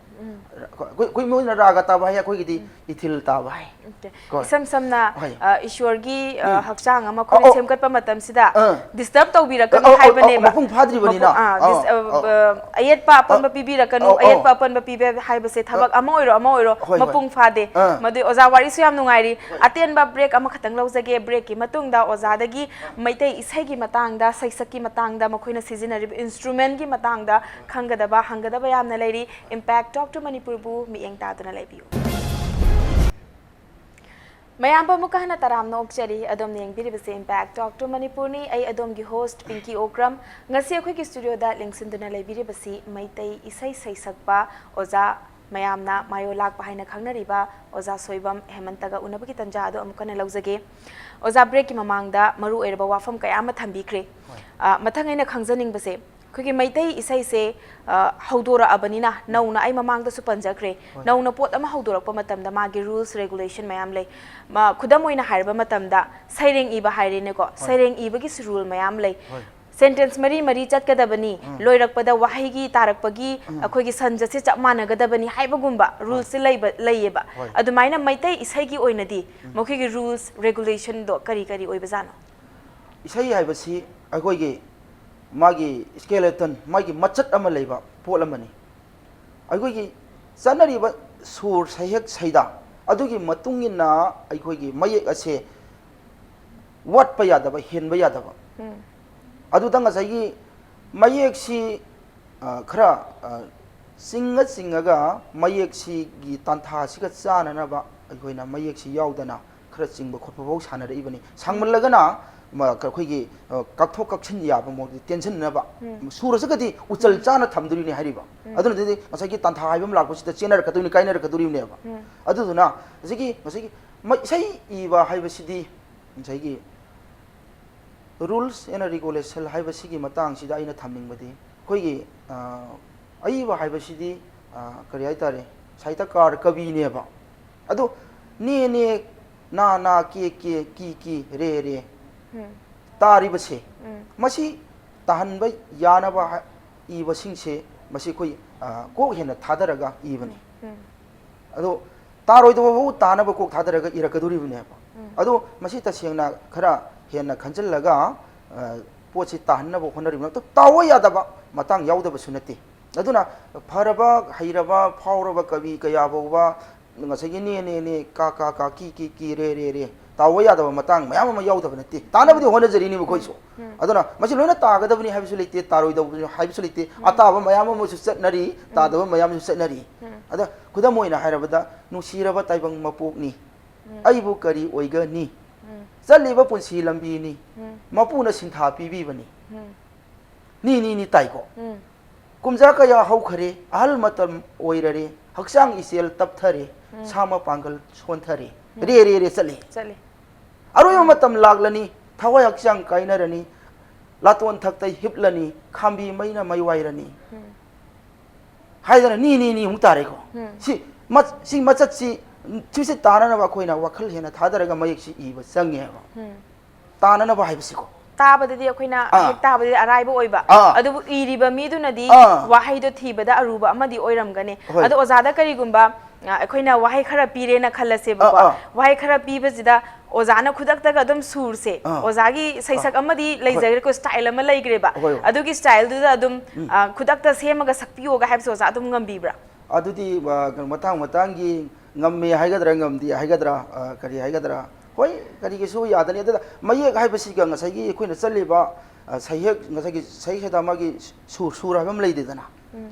ꯑꯩꯈꯣꯏ, ꯑꯩꯈꯣꯏ ꯃꯣꯏꯅ ꯔꯥꯒ ꯇꯥꯕ ꯍꯥꯏ, ꯑꯩꯈꯣꯏꯒꯤꯗꯤ ꯏꯊꯤꯜ ꯇꯥꯕ ꯍꯥꯏ꯫ Okay. ꯀꯣ꯫ ꯏꯁꯝ ꯁꯝꯅ, ꯍꯣꯏ꯫ ꯑ, ꯏꯁꯣꯔꯒꯤ, ꯑ, ꯎꯝ꯫ ꯍꯛꯆꯥꯡ ꯑꯃ ꯑꯩꯈꯣꯏꯅ ꯑꯣ, ꯑꯣ꯫ ꯁꯦꯝꯒꯠꯄ ꯃꯇꯝꯁꯤꯗ ꯑꯥ꯫ ꯗꯤꯁꯇꯔꯕ ꯇꯧꯕꯤꯔꯛꯀꯅꯨ ꯑꯧ, ꯑꯧ, ꯑꯧ, ꯍꯥꯏꯕꯅꯦꯕ꯫ ꯃꯄꯨꯡ ꯐꯥꯗ꯭ꯔꯤꯕꯅꯤꯅ꯫ ꯃꯄꯨꯡ-, ꯑꯥ, ꯑꯧ, ꯗꯤꯁ-, ꯑ, ꯑꯧ꯫ ꯑ, ꯑꯌꯦꯠꯄ ꯑꯄꯟꯕ ꯑꯧ, ꯄꯤꯕꯤꯔꯛꯀꯅꯨ, ꯑꯧ, ꯑꯧ꯫ ꯑꯌꯦꯠꯄ ꯑꯄꯟꯕ ꯄꯤꯕ ꯍꯥꯏꯕꯁꯦ ꯊꯕꯛ ꯑ, ꯑꯃ ꯑꯣꯏꯔꯣ, ꯑꯃ ꯑꯣꯏꯔꯣ, ꯍꯣꯏ, ꯍꯣꯏ꯫ ꯃꯄꯨꯡ ꯐꯥꯗꯦ꯫ ꯑꯥ꯫ ꯃꯗꯨ ꯑꯣꯖꯥ ꯋꯥꯔꯤꯁꯨ ꯌꯥꯝ ꯅꯨꯡꯉꯥꯏꯔꯤ꯫ ꯑꯇꯦꯟꯕ ꯕ꯭ꯔꯦꯛ ꯑꯃꯈꯛꯇꯪ ꯂꯧꯖꯒꯦ꯫ ꯕ꯭ꯔꯦꯛꯀꯤ ꯃꯇꯨꯡꯗ ꯑꯣꯖꯥꯗꯒꯤ ꯃꯩꯇꯩ ꯏꯁꯩꯒꯤ ꯃꯇꯥꯡꯗ, ꯁꯩꯁꯛꯀꯤ ꯃꯇꯥꯡꯗ, ꯃꯈꯣꯏꯅ ꯁꯤꯖꯤꯟꯅꯔꯤꯕ ꯏꯟꯁꯇ꯭ꯔꯨꯃꯦꯟꯒꯤ ꯃꯇꯥꯡꯗ ꯈꯪꯒꯗꯕ, ꯍꯪꯒꯗꯕ ꯌꯥꯝꯅ ꯂꯩꯔꯤ꯫ Impact Talk to ꯃꯅꯤꯄꯨꯔꯕꯨ ꯃꯤꯠꯌꯦꯡ ꯇꯥꯗꯨꯅ ꯂꯩꯕꯤꯌꯨ꯫ ꯃꯌꯥꯝꯕꯨ ꯑꯃꯨꯛꯀ ꯍꯟꯅ ꯇꯔꯥꯝꯅ ꯑꯣꯛꯆꯔꯤ꯫ ꯑꯗꯣꯝꯅ ꯌꯦꯡꯕꯤꯔꯤꯕꯁꯤ Impact Talk to ꯃꯅꯤꯄꯨꯔꯅꯤ꯫ ꯑꯩ ꯑꯗꯣꯝꯒꯤ host ꯄꯤꯡꯀꯤ ꯑꯣꯀ꯭ꯔꯝ꯫ ꯉꯁꯤ ꯑꯩꯈꯣꯏꯒꯤ ꯁ꯭ꯇꯨꯗꯤꯑꯣꯗ ꯂꯦꯡꯁꯤꯟꯗꯨꯅ ꯂꯩꯕꯤꯔꯤꯕꯁꯤ ꯃꯩꯇꯩ ꯏꯁꯩ ꯁꯩꯁꯛꯄ ꯑꯣꯖꯥ ꯃꯌꯥꯝꯅ ꯃꯥꯌꯣ ꯂꯥꯛꯄ ꯍꯥꯏꯅ ꯈꯪꯅꯔꯤꯕ ꯑꯣꯖꯥ ꯁꯣꯏꯕꯝ ꯍꯦꯃꯟꯇꯒ ꯎꯅꯕꯒꯤ ꯇꯥꯟꯖꯥ ꯑꯗꯨ ꯑꯃꯨꯛ ꯍꯟꯅ ꯂꯧꯖꯒꯦ꯫ ꯑꯣꯖꯥ, breakꯀꯤ ꯃꯃꯥꯡꯗ ꯃꯔꯨ ꯑꯣꯏꯔꯕ ꯋꯥꯐꯝ ꯀꯌꯥ ꯑꯃ ꯊꯝꯕꯤꯈ꯭ꯔꯦ꯫ ꯑ, ꯃꯊꯪ ꯑꯩꯅ ꯈꯪꯖꯅꯤꯡꯕꯁꯦ, ꯑꯩꯈꯣꯏꯒꯤ ꯃꯩꯇꯩ ꯏꯁꯩꯁꯦ, ꯑ, ꯍꯧꯗꯣꯔꯛꯑꯕꯅꯤꯅ, ꯅꯧꯅ, ꯑꯩ ꯃꯃꯥꯡꯗꯁꯨ ꯄꯟꯖꯈ꯭ꯔꯦ, ꯍꯣꯏ꯫ ꯅꯧꯅ ꯄꯣꯠ ꯑꯃ ꯍꯧꯗꯣꯔꯛꯄ ꯃꯇꯝꯗ ꯃꯥꯒꯤ rules, regulation ꯃꯌꯥꯝ ꯂꯩ꯫ ꯃ-, ꯈꯨꯗꯝ ꯑꯣꯏꯅ ꯍꯥꯏꯔꯕ ꯃꯇꯝꯗ, ꯁꯩꯔꯦꯡ ꯏꯕ ꯍꯥꯏꯔꯦꯅꯦꯀꯣ, ꯍꯣꯏ꯫ ꯁꯩꯔꯦꯡ ꯏꯕꯒꯤꯁꯨ rule ꯃꯌꯥꯝ ꯂꯩ꯫ ꯍꯣꯏ꯫ Sentence ꯃꯔꯤ ꯃꯔꯤ ꯆꯠꯀꯗꯕꯅꯤ, ꯎꯝ꯫ ꯂꯣꯏꯔꯛꯄꯗ ꯋꯥꯍꯩꯒꯤ ꯇꯥꯔꯛꯄꯒꯤ, ꯎꯝ꯫ ꯑꯩꯈꯣꯏꯒꯤ ꯁꯟꯖꯠꯁꯦ ꯆꯞ ꯃꯥꯟꯅꯒꯗꯕꯅꯤ ꯍꯥꯏꯕꯒꯨꯝꯕ ꯍꯣꯏ꯫ Rulesꯁꯦ ꯂꯩꯕ, ꯂꯩꯌꯦꯕ꯫ ꯍꯣꯏ꯫ ꯑꯗꯨꯃꯥꯏꯅ ꯃꯩꯇꯩ ꯏꯁꯩꯒꯤ ꯑꯣꯏꯅꯗꯤ ꯎꯝ꯫ ꯃꯈꯣꯏꯒꯤ rules, regulationꯗꯣ ꯀꯔꯤ ꯀꯔꯤ ꯑꯣꯏꯕꯖꯥꯠꯅꯣ? ꯏꯁꯩ ꯍꯥꯏꯕꯁꯤ ꯑꯩꯈꯣꯏꯒꯤ ꯃꯥꯒꯤ skeleton, ꯃꯥꯒꯤ ꯃꯆꯠ ꯑꯃ ꯂꯩꯕ ꯄꯣꯠ ꯑꯃꯅꯤ꯫ ꯑꯩꯈꯣꯏꯒꯤ ꯆꯠꯅꯔꯤꯕ ꯁꯨꯔ, ꯁꯩꯍꯦꯛ, ꯁꯩꯗꯥ ꯑꯗꯨꯒꯤ ꯃꯇꯨꯡ ꯏꯟꯅ ꯑꯩꯈꯣꯏꯒꯤ ꯃꯌꯦꯛ ꯑꯁꯦ ꯋꯥꯠꯄ ꯌꯥꯗꯕ, ꯍꯦꯟꯕ ꯌꯥꯗꯕ꯫ ꯎꯝ꯫ ꯑꯗꯨꯗ ꯉꯁꯥꯏꯒꯤ ꯃꯌꯦꯛꯁꯤ, ꯑ, ꯈꯔ, ꯑ, ꯆꯤꯡꯉ ꯆꯤꯡꯉꯒ ꯃꯌꯦꯛꯁꯤꯒꯤ ꯇꯥꯟꯊꯥꯁꯤꯒ ꯆꯥꯟꯅꯅꯕ ꯑꯩꯈꯣꯏꯅ ꯃꯌꯦꯛꯁꯤ ꯌꯥꯎꯗꯅ ꯈꯔ ꯆꯤꯡꯕ ꯈꯣꯠꯄ ꯐꯥꯎ ꯁꯥꯟꯅꯔꯛꯏꯕꯅꯤ꯫ ꯁꯥꯡꯃꯜꯂꯒꯅ ꯃ-, ꯑꯩꯈꯣꯏꯒꯤ, ꯑ, ꯀꯛꯊꯣꯛ ꯀꯛꯁꯤꯟ ꯌꯥꯕ ꯃꯑꯣꯡꯗ ꯇꯦꯟꯁꯤꯟꯅꯕ꯫ ꯎꯝ꯫ ꯁꯨꯔꯁꯤꯒꯗꯤ ꯎꯆꯜ ꯎꯝ꯫ ꯆꯥꯅ ꯊꯝꯗꯣꯔꯤꯅꯤ ꯍꯥꯏꯔꯤꯕ꯫ ꯎꯝ꯫ ꯑꯗꯨꯅꯗꯤ ꯉꯁꯥꯏꯒꯤ ꯇꯥꯟꯊꯥ ꯍꯥꯏꯕ ꯑꯃ ꯂꯥꯛꯄꯁꯤꯗ ꯆꯦꯟꯅꯔꯛꯀꯗꯣꯏꯅꯤ, ꯀꯥꯏꯅꯔꯛꯀꯗꯣꯔꯤꯕꯅꯦꯕ꯫ ꯎꯝ꯫ ꯑꯗꯨꯗꯨꯅ ꯉꯁꯥꯏꯒꯤ, ꯉꯁꯥꯏꯒꯤ ꯃ-, ꯏꯁꯩ ꯏꯕ ꯍꯥꯏꯕꯁꯤꯗꯤ ꯉꯁꯥꯏꯒꯤ rules and regulation ꯍꯥꯏꯕꯁꯤꯒꯤ ꯃꯇꯥꯡꯁꯤꯗ ꯑꯩꯅ ꯊꯝꯅꯤꯡꯕꯗꯤ, ꯑꯩꯈꯣꯏꯒꯤ, ꯑ, ꯑꯏꯕ ꯍꯥꯏꯕꯁꯤꯗꯤ, ꯑ, ꯀꯔꯤ ꯍꯥꯏꯇꯥꯔꯦ, ꯁꯥꯍꯤꯇ꯭ꯌꯀꯥꯔ, ꯀꯕꯤꯅꯦꯕ꯫ ꯑꯗꯣ ꯅꯦ ꯅꯦ, ꯅꯥ ꯅꯥ, ꯀꯦ ꯀꯦ, ꯀꯤ ꯀꯤ, ꯔꯦ ꯔꯦ ꯎꯝ꯫ ꯇꯥꯔꯤꯕꯁꯦ, ꯎꯝ꯫ ꯃꯁꯤ ꯇꯥꯍꯟꯕ ꯌꯥꯅꯕ ꯍꯥꯏ-, ꯏꯕꯁꯤꯡꯁꯦ, ꯃꯁꯤ ꯑꯩꯈꯣꯏ, ꯑ, ꯀꯣꯛ ꯍꯦꯟꯅ ꯊꯥꯗꯔꯒ ꯏꯕꯅꯤ꯫ ꯎꯝ꯫ ꯑꯗꯣ ꯇꯥꯔꯣꯏꯗꯕ ꯐꯥꯎ ꯇꯥꯅꯕ ꯀꯣꯛ ꯊꯥꯗꯔꯒ ꯏꯔꯛꯀꯗꯣꯔꯤꯕꯅꯦꯕ꯫ ꯎꯝ꯫ ꯑꯗꯣ ꯃꯁꯤ ꯇꯁꯦꯡꯅ ꯈꯔ ꯍꯦꯟꯅ ꯈꯟꯖꯤꯜꯂꯒ, ꯑ, ꯄꯣꯠꯁꯤ ꯇꯥꯍꯟꯅꯕ ꯍꯣꯠꯅꯔꯤꯕ ꯅꯠꯇ, ꯇꯥꯑꯣ ꯌꯥꯗꯕ ꯃꯇꯥꯡ ꯌꯥꯎꯗꯕꯁꯨ ꯅꯠꯇꯦ꯫ ꯑꯗꯨꯅ ꯐꯔꯕ, ꯍꯩꯔꯕ, ꯐꯥꯎꯔꯕ ꯀꯕꯤ ꯀꯌꯥ ꯐꯥꯎꯕ ꯉꯁꯥꯏꯒꯤ ꯅꯦ ꯅꯦ ꯅꯦ, ꯀꯥ ꯀꯥ ꯀꯥ, ꯀꯤ ꯀꯤ ꯀꯤ, ꯔꯦ ꯔꯦ ꯔꯦ, ꯇꯥꯑꯣ ꯌꯥꯗꯕ ꯃꯇꯥꯡ ꯃꯌꯥꯝ ꯑꯃ ꯌꯥꯎꯗꯕ ꯅꯠꯇꯦ꯫ ꯇꯥꯅꯕꯗꯤ ꯍꯣꯠꯅꯖꯔꯤꯅꯦꯕ ꯑꯩꯈꯣꯏꯁꯨ꯫ ꯎꯝ꯫ ꯑꯗꯨꯅ ꯃꯁꯤ ꯂꯣꯏꯅ ꯇꯥꯒꯗꯕꯅꯤ ꯍꯥꯏꯕꯁꯨ ꯂꯩꯇꯦ, ꯇꯥꯔꯣꯏꯗꯕꯅꯤ ꯍꯥꯏꯕꯁꯨ ꯂꯩꯇꯦ꯫ ꯎꯝ꯫ ꯑꯇꯥꯕ ꯃꯌꯥꯝ ꯑꯃꯁꯨ ꯆꯠꯅꯔꯤ, ꯎꯝ꯫ ꯇꯥꯗꯕ ꯃꯌꯥꯝ ꯑꯃꯁꯨ ꯆꯠꯅꯔꯤ꯫ ꯎꯝ꯫ ꯑꯗ ꯈꯨꯗꯝ ꯑꯣꯏꯅ ꯍꯥꯏꯔꯕꯗ, "ꯅꯨꯡꯁꯤꯔꯕ ꯇꯥꯏꯕꯪ ꯃꯄꯣꯛꯅꯤ, ꯎꯝ꯫ ꯑꯩꯕꯨ ꯀꯔꯤ ꯑꯣꯏꯒꯅꯤ? ꯎꯝ꯫ ꯆꯠꯂꯤꯕ ꯄꯨꯟꯁꯤ ꯂꯝꯕꯤꯅꯤ, ꯎꯝ꯫ ꯃꯄꯨꯅ ꯁꯤꯟꯊꯥ ꯄꯤꯕꯤꯕꯅꯤ꯫ ꯎꯝ꯫ ꯅꯤ, ꯅꯤ, ꯅꯤ" ꯇꯥꯏꯀꯣ꯫ ꯎꯝ꯫ "ꯀꯨꯝꯖꯥ ꯀꯌꯥ ꯍꯧꯈꯔꯦ, ꯑꯍꯜ ꯃꯇꯝ ꯑꯣꯏꯔꯔꯦ, ꯍꯛꯆꯥꯡ ꯏꯆꯦꯜ ꯇꯞꯊꯔꯦ, ꯁꯥ ꯃꯄꯥꯡꯒꯜ ꯁꯣꯟꯊꯔꯦ, ꯔꯦ ꯔꯦ ꯔꯦ ꯆꯠꯂꯤ꯫ ꯆꯠꯂꯤ꯫ ꯑꯔꯣꯏꯕ ꯃꯇꯝ ꯂꯥꯛꯂꯅꯤ, ꯊꯋꯥꯏ ꯍꯛꯆꯥꯡ ꯀꯥꯏꯅꯔꯅꯤ, ꯂꯥꯇꯣꯟ ꯊꯛꯇ ꯍꯤꯞꯂꯅꯤ, ꯈꯥꯝꯕꯤ ꯃꯩꯅ ꯃꯩ ꯋꯥꯏꯔꯅꯤ꯫ ꯍꯥꯏꯗꯅ ꯅꯤ ꯅꯤ ꯅꯤ ꯑꯃꯨꯛ ꯇꯥꯔꯦꯀꯣ꯫ ꯁꯤ ꯃ- ꯁꯤ ꯃꯆꯠꯁꯤ ꯁꯤꯁꯤ ꯇꯥꯅꯅꯕ ꯑꯩꯈꯣꯏꯅ ꯋꯥꯈꯜ ꯍꯦꯟꯅ ꯊꯥꯗꯔꯒ ꯃꯌꯦꯛꯁꯤ ꯏꯕ ꯆꯪꯉꯦꯕ꯫ ꯇꯥꯅꯅꯕ ꯍꯥꯏꯕꯁꯤꯀꯣ꯫ ꯇꯥꯕꯗꯗꯤ ꯑꯩꯈꯣꯏꯅ ꯑꯥ꯫ ꯍꯦꯛ ꯇꯥꯕꯗꯗꯤ ꯑꯔꯥꯏꯕ ꯑꯣꯏꯕ꯫ ꯑꯥ꯫ ꯑꯗꯨꯕꯨ ꯏꯔꯤꯕ ꯃꯤꯗꯨꯅꯗꯤ ꯑꯥ꯫ ꯋꯥꯍꯩꯗꯣ ꯊꯤꯕꯗ ꯑꯔꯨꯕ ꯑꯃꯗꯤ ꯑꯣꯏꯔꯝꯒꯅꯤ꯫ ꯍꯣꯏ꯫ ꯑꯗꯣ ꯑꯣꯖꯥꯗ ꯀꯔꯤꯒꯨꯝꯕ, ꯑ, ꯑꯩꯈꯣꯏꯅ ꯋꯥꯍꯩ ꯈꯔ ꯄꯤꯔꯦꯅ ꯈꯜꯂꯁꯦꯕꯀꯣ꯫ ꯑꯥ, ꯑꯥ꯫ ꯋꯥꯍꯩ ꯈꯔ ꯄꯤꯕꯁꯤꯗ ꯑꯣꯖꯥꯅ ꯈꯨꯗꯛꯇꯒ ꯑꯗꯨꯝ ꯁꯨꯔꯁꯦ꯫ ꯑꯥ꯫ ꯑꯣꯖꯥꯒꯤ ꯁꯩꯁꯛ ꯑꯃꯗꯤ ꯂꯩꯖꯈ꯭ꯔꯦꯀꯣ, style ꯑꯃ ꯂꯩꯈ꯭ꯔꯦꯕ꯫ ꯍꯣꯏ, ꯍꯣꯏ꯫ ꯑꯗꯨꯒꯤ styleꯗꯨꯗ ꯑꯗꯨꯝ, ꯑ, ꯈꯨꯗꯛꯇ ꯁꯦꯝꯃꯒ ꯁꯛꯄꯤꯌꯣꯒ ꯍꯥꯏꯕꯁꯦ ꯑꯣꯖꯥ ꯑꯗꯨꯝ ꯉꯝꯕꯤꯕ꯭ꯔꯥ? ꯑꯗꯨꯗꯤ, ꯑ, ꯀꯩꯅꯣ, ꯃꯇꯥꯡ ꯃꯇꯥꯡꯒꯤ ꯉꯝꯃꯦ ꯍꯥꯏꯒꯗ꯭ꯔꯥ, ꯉꯝꯗꯦ ꯍꯥꯏꯒꯗ꯭ꯔꯥ, ꯑ, ꯀꯔꯤ ꯍꯥꯏꯒꯗ꯭ꯔꯥ? ꯍꯣꯏ, ꯀꯔꯤꯒꯤꯁꯨ ꯌꯥꯗꯅꯤ꯫ ꯑꯗꯨꯗ ꯃꯌꯦꯛ ꯍꯥꯏꯕꯁꯤꯒ ꯉꯁꯥꯏꯒꯤ ꯑꯩꯈꯣꯏꯅ ꯆꯠꯂꯤꯕ, ꯑ, ꯁꯩꯍꯦꯛ, ꯉꯁꯥꯏꯒꯤ ꯁꯩꯍꯦꯛ ꯁꯩꯗ ꯃꯥꯒꯤ ꯁꯨꯔ, ꯁꯨꯔ ꯍꯥꯏꯕ ꯑꯃ ꯂꯩꯗꯅ꯫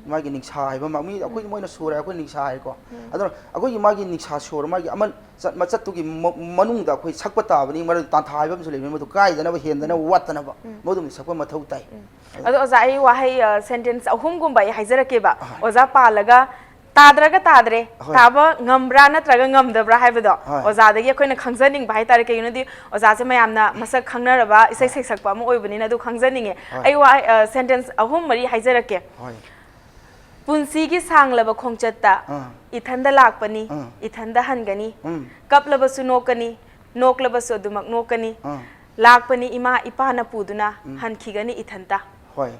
ꯃꯥꯒꯤ ꯅꯤꯡꯁꯥ ꯍꯥꯏꯕ ꯑꯃ, ꯃꯤ, ꯑꯩꯈꯣꯏ, ꯃꯣꯏꯅ ꯁꯨꯔ ꯍꯥꯏ, ꯑꯩꯈꯣꯏ ꯅꯤꯡꯁꯥ ꯍꯥꯏꯀꯣ꯫ ꯑꯗꯨꯅ ꯑꯩꯈꯣꯏꯒꯤ ꯃꯥꯒꯤ ꯅꯤꯡꯁꯥ ꯁꯨꯔ, ꯃꯥꯒꯤ ꯑꯃ ꯆꯠ-, ꯃꯆꯠꯇꯨꯒꯤ ꯃ-, ꯃꯅꯨꯡꯗ ꯑꯩꯈꯣꯏ ꯁꯛꯄ ꯇꯥꯕꯅꯤ, ꯃꯔꯝꯗꯤ ꯇꯥꯟꯊꯥ ꯍꯥꯏꯕ ꯑꯃꯁꯨ ꯂꯩꯕꯅꯤ, ꯃꯗꯨ ꯀꯥꯏꯗꯅꯕ, ꯍꯦꯟꯗꯅꯕ, ꯋꯥꯠꯇꯅꯕ, ꯃꯗꯨꯝꯗꯤ ꯁꯛꯄ ꯃꯊꯧ ꯇꯥꯏ꯫ ꯑꯗꯣ ꯑꯣꯖꯥ, ꯑꯩ ꯋꯥꯍꯩ, ꯑ, sentence ꯑꯍꯨꯝꯒꯨꯝꯕ ꯑꯩ ꯍꯥꯏꯖꯔꯛꯀꯦꯕ꯫ ꯑꯍꯣꯏ꯫ ꯑꯣꯖꯥ ꯄꯥꯜꯂꯒ ꯇꯥꯗ꯭ꯔꯒ ꯇꯥꯗ꯭ꯔꯦ, ꯑꯍꯣꯏ꯫ ꯇꯥꯕ ꯉꯝꯕ꯭ꯔꯥ ꯅꯠꯇ꯭ꯔꯒ ꯉꯝꯗꯕ꯭ꯔꯥ ꯍꯥꯏꯕꯗꯣ ꯍꯣꯏ꯫ ꯑꯣꯖꯥꯗꯒꯤ ꯑꯩꯈꯣꯏꯅ ꯈꯪꯖꯅꯤꯡꯕ ꯍꯥꯏꯇꯥꯔꯦ꯫ ꯀꯩꯒꯤꯅꯣꯗꯤ ꯑꯣꯖꯥꯁꯦ ꯃꯌꯥꯝꯅ ꯃꯁꯛ ꯈꯪꯅꯔꯕ ꯏꯁꯩ ꯁꯩꯁꯛꯄ ꯑꯃ ꯑꯣꯏꯕꯅꯤꯅ ꯑꯗꯨ ꯈꯪꯖꯅꯤꯡꯉꯦ꯫ ꯍꯣꯏ꯫ ꯑꯩ ꯋꯥ-, ꯑ, sentence ꯑꯍꯨꯝ ꯃꯔꯤ ꯍꯥꯏꯖꯔꯛꯀꯦ꯫ ꯍꯣꯏ꯫ ꯄꯨꯟꯁꯤꯒꯤ ꯁꯥꯡꯂꯕ ꯈꯣꯡꯆꯠꯇ ꯑꯥ꯫ ꯏꯊꯟꯗ ꯂꯥꯛꯄꯅꯤ, ꯑꯥ꯫ ꯏꯊꯟꯗ ꯍꯟꯒꯅꯤ, ꯎꯝ꯫ ꯀꯞꯂꯕꯁꯨ ꯅꯣꯛꯀꯅꯤ, ꯅꯣꯛꯂꯕꯁꯨ ꯑꯗꯨꯃꯛ ꯅꯣꯛꯀꯅꯤ, ꯑꯥ꯫ ꯂꯥꯛꯄꯅꯤ ꯏꯃꯥ ꯏꯄꯥꯅ ꯄꯨꯗꯨꯅ ꯎꯝ꯫ ꯍꯟꯈꯤꯒꯅꯤ ꯏꯊꯟꯇ꯫ ꯍꯣꯏ꯫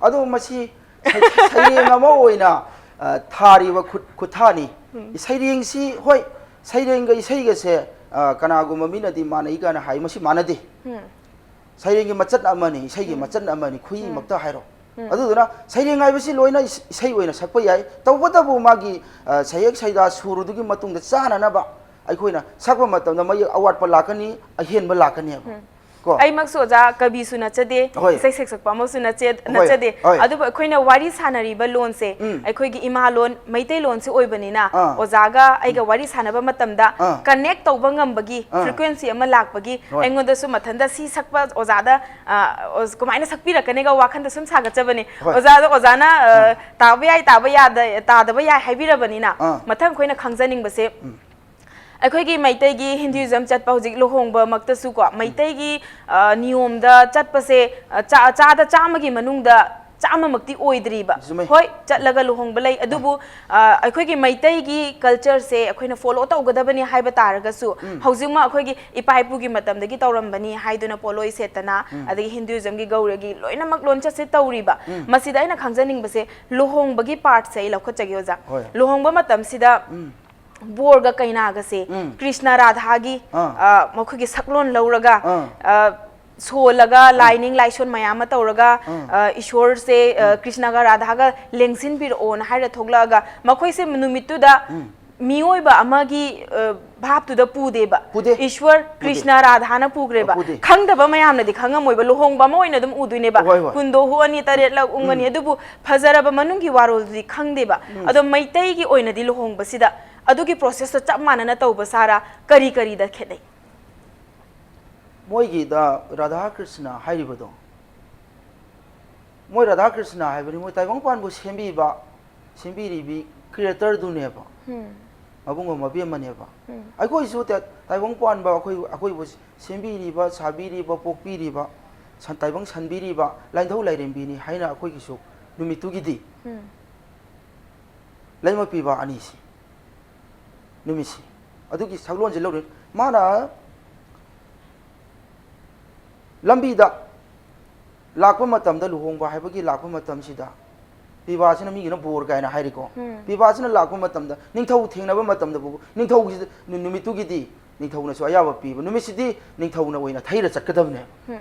ꯑꯗꯣ ꯃꯁꯤ ꯁꯩ-, ꯁꯩꯔꯦꯡ ꯑꯃ ꯑꯣꯏꯅ, ꯑ, ꯊꯥꯔꯤꯕ ꯈꯨꯠ-, ꯈꯨꯠꯊꯥꯅꯤ꯫ ꯁꯩꯔꯦꯡꯁꯤ, ꯍꯣꯏ, ꯁꯩꯔꯦꯡꯒ ꯏꯁꯩꯒꯁꯦ, ꯑ, ꯀꯅꯥꯒꯨꯝꯕ ꯃꯤꯅꯗꯤ ꯃꯥꯟꯅꯩ ꯀꯥꯏꯅ ꯍꯥꯏ, ꯃꯁꯤ ꯃꯥꯟꯅꯗꯦ꯫ ꯎꯝ꯫ ꯁꯩꯔꯦꯡꯒꯤ ꯃꯆꯠ ꯑꯃꯅꯤ, ꯏꯁꯩꯒꯤ ꯃꯆꯠ ꯑꯃꯅꯤ, ꯈꯨꯍꯤꯃꯛꯇ ꯍꯥꯏꯔꯣ꯫ ꯑꯗꯨꯗꯨꯅ ꯁꯩꯔꯦꯡ ꯍꯥꯏꯕꯁꯤ ꯂꯣꯏꯅ ꯏꯁ-, ꯏꯁꯩ ꯑꯣꯏꯅ ꯁꯛꯄ ꯌꯥꯏ꯫ ꯇꯧꯕꯇꯕꯨ ꯃꯥꯒꯤ, ꯑ, ꯁꯩꯍꯦꯛ ꯁꯩꯗꯥ ꯁꯨꯔꯗꯨꯒꯤ ꯃꯇꯨꯡꯗ ꯆꯥꯅꯅꯕ ꯑꯩꯈꯣꯏꯅ ꯁꯛꯄ ꯃꯇꯝꯗ ꯃꯌꯦꯛ ꯑꯋꯥꯠꯄ ꯂꯥꯛꯀꯅꯤ, ꯑꯍꯦꯟꯕ ꯂꯥꯛꯀꯅꯦꯕ꯫ ꯑꯩꯃꯛꯁꯨ ꯑꯣꯖꯥ ꯀꯕꯤꯁꯨ ꯅꯠꯆꯗꯦ, ꯍꯣꯏ꯫ ꯏꯁꯩ ꯁꯩꯁꯛꯄ ꯑꯃꯁꯨ ꯅꯠꯆꯦ-, ꯍꯣꯏ, ꯅꯠꯆꯗꯦ꯫ ꯍꯣꯏ꯫ ꯑꯗꯨꯕꯨ ꯑꯩꯈꯣꯏꯅ ꯋꯥꯔꯤ ꯁꯥꯟꯅꯔꯤꯕ ꯂꯣꯟꯁꯦ ꯎꯝ꯫ ꯑꯩꯈꯣꯏꯒꯤ ꯏꯃꯥ ꯂꯣꯟ, ꯃꯩꯇꯩꯂꯣꯟꯁꯦ ꯑꯣꯏꯕꯅꯤꯅ ꯑꯥ꯫ ꯑꯣꯖꯥꯒ ꯑꯩꯒ ꯋꯥꯔꯤ ꯁꯥꯟꯅꯕ ꯃꯇꯝꯗ ꯑꯥ꯫ connect ꯇꯧꯕ ꯉꯝꯕꯒꯤ ꯑꯥ꯫ frequency ꯑꯃ ꯂꯥꯛꯄꯒꯤ ꯍꯣꯏ꯫ ꯑꯩꯉꯣꯟꯗꯁꯨ ꯃꯊꯟꯇ ꯁꯤ ꯁꯛꯄ ꯑꯣꯖꯥꯗ, ꯑꯥ, ꯑꯣꯖ-, ꯀꯃꯥꯏꯅ ꯁꯛꯄꯤꯔꯛꯀꯅꯤꯒ ꯋꯥꯈꯟꯗ ꯁꯨꯝ ꯁꯥꯒꯠꯆꯕꯅꯦ꯫ ꯍꯣꯏ꯫ ꯑꯣꯖꯥꯗ, ꯑꯣꯖꯥꯅ, ꯑꯥ, ꯑꯥ꯫ ꯇꯥꯕ ꯌꯥꯏ, ꯇꯥꯕ ꯌꯥꯗ-, ꯇꯥꯗꯕ ꯌꯥꯏ ꯍꯥꯏꯕꯤꯔꯕꯅꯤꯅ ꯑꯥ꯫ ꯃꯊꯪ ꯑꯩꯈꯣꯏꯅ ꯈꯪꯖꯅꯤꯡꯕꯁꯦ ꯎꯝ꯫ ꯑꯩꯈꯣꯏꯒꯤ ꯃꯩꯇꯩꯒꯤ Hinduism ꯆꯠꯄ ꯍꯧꯖꯤꯛ ꯂꯨꯍꯣꯡꯕꯃꯛꯇꯁꯨꯀꯣ, ꯎꯝ꯫ ꯃꯩꯇꯩꯒꯤ, ꯑ, ꯅꯤꯌꯣꯝꯗ ꯆꯠꯄꯁꯦ, ꯑ, ꯆꯥ-, ꯆꯥꯗ ꯆꯥꯝꯃꯒꯤ ꯃꯅꯨꯡꯗ ꯆꯥꯝꯃꯃꯛꯇꯤ ꯑꯣꯏꯗ꯭ꯔꯤꯕ꯫ ꯆꯨꯝꯃꯦ꯫ ꯍꯣꯏ, ꯆꯠꯂꯒ ꯂꯨꯍꯣꯡꯕ ꯂꯩ, ꯑꯗꯨꯕꯨ, ꯑ, ꯑꯩꯈꯣꯏꯒꯤ ꯃꯩꯇꯩꯒꯤ cultureꯁꯦ ꯑꯩꯈꯣꯏꯅ follow ꯇꯧꯒꯗꯕꯅꯤ ꯍꯥꯏꯕ ꯇꯥꯔꯒꯁꯨ, ꯎꯝ꯫ ꯍꯧꯖꯤꯛꯃꯛ ꯑꯩꯈꯣꯏꯒꯤ ꯏꯄꯥ ꯏꯄꯨꯒꯤ ꯃꯇꯝꯗꯒꯤ ꯇꯧꯔꯝꯕꯅꯤ ꯍꯥꯏꯗꯨꯅ ꯄꯣꯠꯂꯣꯏ ꯁꯦꯠꯇꯅ, ꯎꯝ꯫ ꯑꯗꯒꯤ Hinduismꯒꯤ ꯒꯧꯔꯒꯤ ꯂꯣꯏꯅꯃꯛ ꯂꯣꯟꯆꯠꯁꯦ ꯇꯧꯔꯤꯕ꯫ ꯎꯝ꯫ ꯃꯁꯤꯗ ꯑꯩꯅ ꯈꯪꯖꯅꯤꯡꯕꯁꯦ, ꯂꯨꯍꯣꯡꯕꯒꯤ partꯁꯦ ꯑꯩ ꯂꯧꯈꯠꯆꯒꯦ, ꯑꯣꯖꯥ꯫ ꯍꯣꯏ꯫ ꯂꯨꯍꯣꯡꯕ ꯃꯇꯝꯁꯤꯗ ꯎꯝ꯫ ꯕꯣꯔꯒ ꯀꯩꯅꯥꯒꯁꯦ ꯎꯝ꯫ ꯀ꯭ꯔꯤꯁꯅ ꯔꯥꯙꯥꯒꯤ, ꯑꯥ꯫ ꯑ, ꯃꯈꯣꯏꯒꯤ ꯁꯛꯂꯣꯟ ꯂꯧꯔꯒ, ꯑꯥ꯫ ꯑ, ꯁꯣꯜꯂꯒ, ꯑꯥ꯫ ꯂꯥꯏꯅꯤꯡ ꯂꯥꯏꯁꯣꯟ ꯃꯌꯥꯝ ꯑꯃ ꯇꯧꯔꯒ, ꯑꯥ꯫ ꯑ, ꯏꯁꯣꯔꯁꯦ, ꯑ, ꯎꯝ꯫ ꯀ꯭ꯔꯤꯁꯅꯒ ꯔꯥꯙꯥꯒ ꯂꯦꯡꯁꯤꯟꯕꯤꯔꯛꯑꯣꯅ ꯍꯥꯏꯔ ꯊꯣꯛꯂꯛꯑꯒ, ꯃꯈꯣꯏꯁꯦ ꯅꯨꯃꯤꯠꯇꯨꯗ ꯎꯝ꯫ ꯃꯤꯑꯣꯏꯕ ꯑꯃꯒꯤ, ꯑ, ꯚꯥꯞꯇꯨꯗ ꯄꯨꯗꯦꯕ꯫ ꯄꯨꯗꯦ꯫ ꯏꯁ꯭ꯋꯔ ꯄꯨꯗꯦ꯫ ꯀ꯭ꯔꯤꯁꯅ ꯔꯥꯙꯥꯅ ꯄꯨꯈ꯭ꯔꯦꯕ꯫ ꯄꯨꯗꯦ꯫ ꯈꯪꯗꯕ ꯃꯌꯥꯝꯅꯗꯤ ꯈꯪꯉꯝꯃꯣꯏꯕ, ꯂꯨꯍꯣꯡꯕ ꯑꯃ ꯑꯣꯏꯅ ꯑꯗꯨꯝ ꯎꯗꯣꯏꯅꯦꯕ꯫ ꯍꯣꯏ, ꯍꯣꯏ꯫ ꯀꯨꯟꯗꯣ ꯍꯨꯛꯑꯅꯤ, ꯇꯔꯦꯠꯂꯛ ꯎꯪꯉꯅꯤ꯫ ꯎꯝ꯫ ꯑꯗꯨꯕꯨ ꯐꯖꯔꯕ ꯃꯅꯨꯡꯒꯤ ꯋꯥꯔꯣꯜꯗꯨꯗꯤ ꯈꯪꯗꯦꯕ꯫ ꯎꯝ꯫ ꯑꯗꯣ ꯃꯩꯇꯩꯒꯤ ꯑꯣꯏꯅꯗꯤ ꯂꯨꯍꯣꯡꯕꯁꯤꯗ ꯑꯗꯨꯒꯤ processꯇꯣ ꯆꯞ ꯃꯥꯟꯅꯅ ꯇꯧꯕ ꯁꯥꯔꯥ ꯀꯔꯤ ꯀꯔꯤꯗ ꯈꯦꯠꯅꯩ? ꯃꯣꯏꯒꯤꯗ ꯔꯥꯙꯥ ꯀ꯭ꯔꯤꯁꯅ ꯍꯥꯏꯔꯤꯕꯗꯣ, ꯃꯣꯏ ꯔꯥꯙꯥ ꯀ꯭ꯔꯤꯁꯅ ꯍꯥꯏꯕꯅꯤ, ꯃꯣꯏ ꯇꯥꯏꯕꯪꯄꯥꯟꯕꯨ ꯁꯦꯝꯕꯤꯕ, ꯁꯦꯝꯕꯤꯔꯤꯕꯤ creatorꯗꯨꯅꯦꯕ꯫ ꯎꯝ꯫ ꯃꯕꯨꯡ ꯑꯃ ꯃꯕꯦꯝ ꯑꯃꯅꯦꯕ꯫ ꯎꯝ꯫ ꯑꯩꯈꯣꯏꯁꯨ ꯇ-, ꯇꯥꯏꯕꯪꯄꯥꯟꯕ ꯑꯩꯈꯣꯏ, ꯑꯩꯈꯣꯏꯕꯨ ꯁꯦꯝꯕꯤꯔꯤꯕ, ꯁꯥꯕꯤꯔꯤꯕ, ꯄꯣꯛꯄꯤꯔꯤꯕ, ꯁꯟ-, ꯇꯥꯏꯕꯪ ꯁꯟꯕꯤꯔꯤꯕ ꯂꯥꯏꯙꯧ ꯂꯥꯏꯔꯦꯝꯕꯤꯅꯤ ꯍꯥꯏꯅ ꯑꯩꯈꯣꯏꯒꯤꯁꯨ ꯅꯨꯃꯤꯠꯇꯨꯒꯤꯗꯤ ꯎꯝ꯫ ꯂꯩꯃ ꯄꯤꯕ ꯑꯅꯤꯁꯤ, ꯅꯨꯃꯤꯠꯁꯤ, ꯑꯗꯨꯒꯤ ꯁꯛꯂꯣꯟꯁꯦ ꯂꯧꯔꯤ꯫ ꯃꯥꯅ ꯂꯝꯕꯤꯗ ꯂꯥꯛꯄ ꯃꯇꯝꯗ, ꯂꯨꯍꯣꯡꯕ ꯍꯥꯏꯕꯒꯤ ꯂꯥꯛꯄ ꯃꯇꯝꯁꯤꯗ, ꯄꯤꯕꯥꯁꯤꯅ ꯃꯤꯒꯤꯅ ꯕꯣꯔ ꯀꯥꯏꯅ ꯍꯥꯏꯔꯤꯀꯣ꯫ ꯎꯝ꯫ ꯄꯤꯕꯥꯁꯤꯅ ꯂꯥꯛꯄ ꯃꯇꯝꯗ, ꯅꯤꯡꯊꯧ ꯊꯦꯡꯅꯕ ꯃꯇꯝꯗꯕꯨ, ꯅꯤꯡꯊꯧꯒꯤ ꯅꯨ-, ꯅꯨꯃꯤꯠꯇꯨꯒꯤꯗꯤ ꯅꯤꯡꯊꯧꯅꯁꯨ ꯑꯌꯥꯕ ꯄꯤꯕ ꯅꯨꯃꯤꯠꯁꯤꯗꯤ ꯅꯤꯡꯊꯧꯅ ꯑꯣꯏꯅ ꯊꯩꯔ ꯆꯠꯀꯗꯕꯅꯦꯕ꯫ ꯎꯝ꯫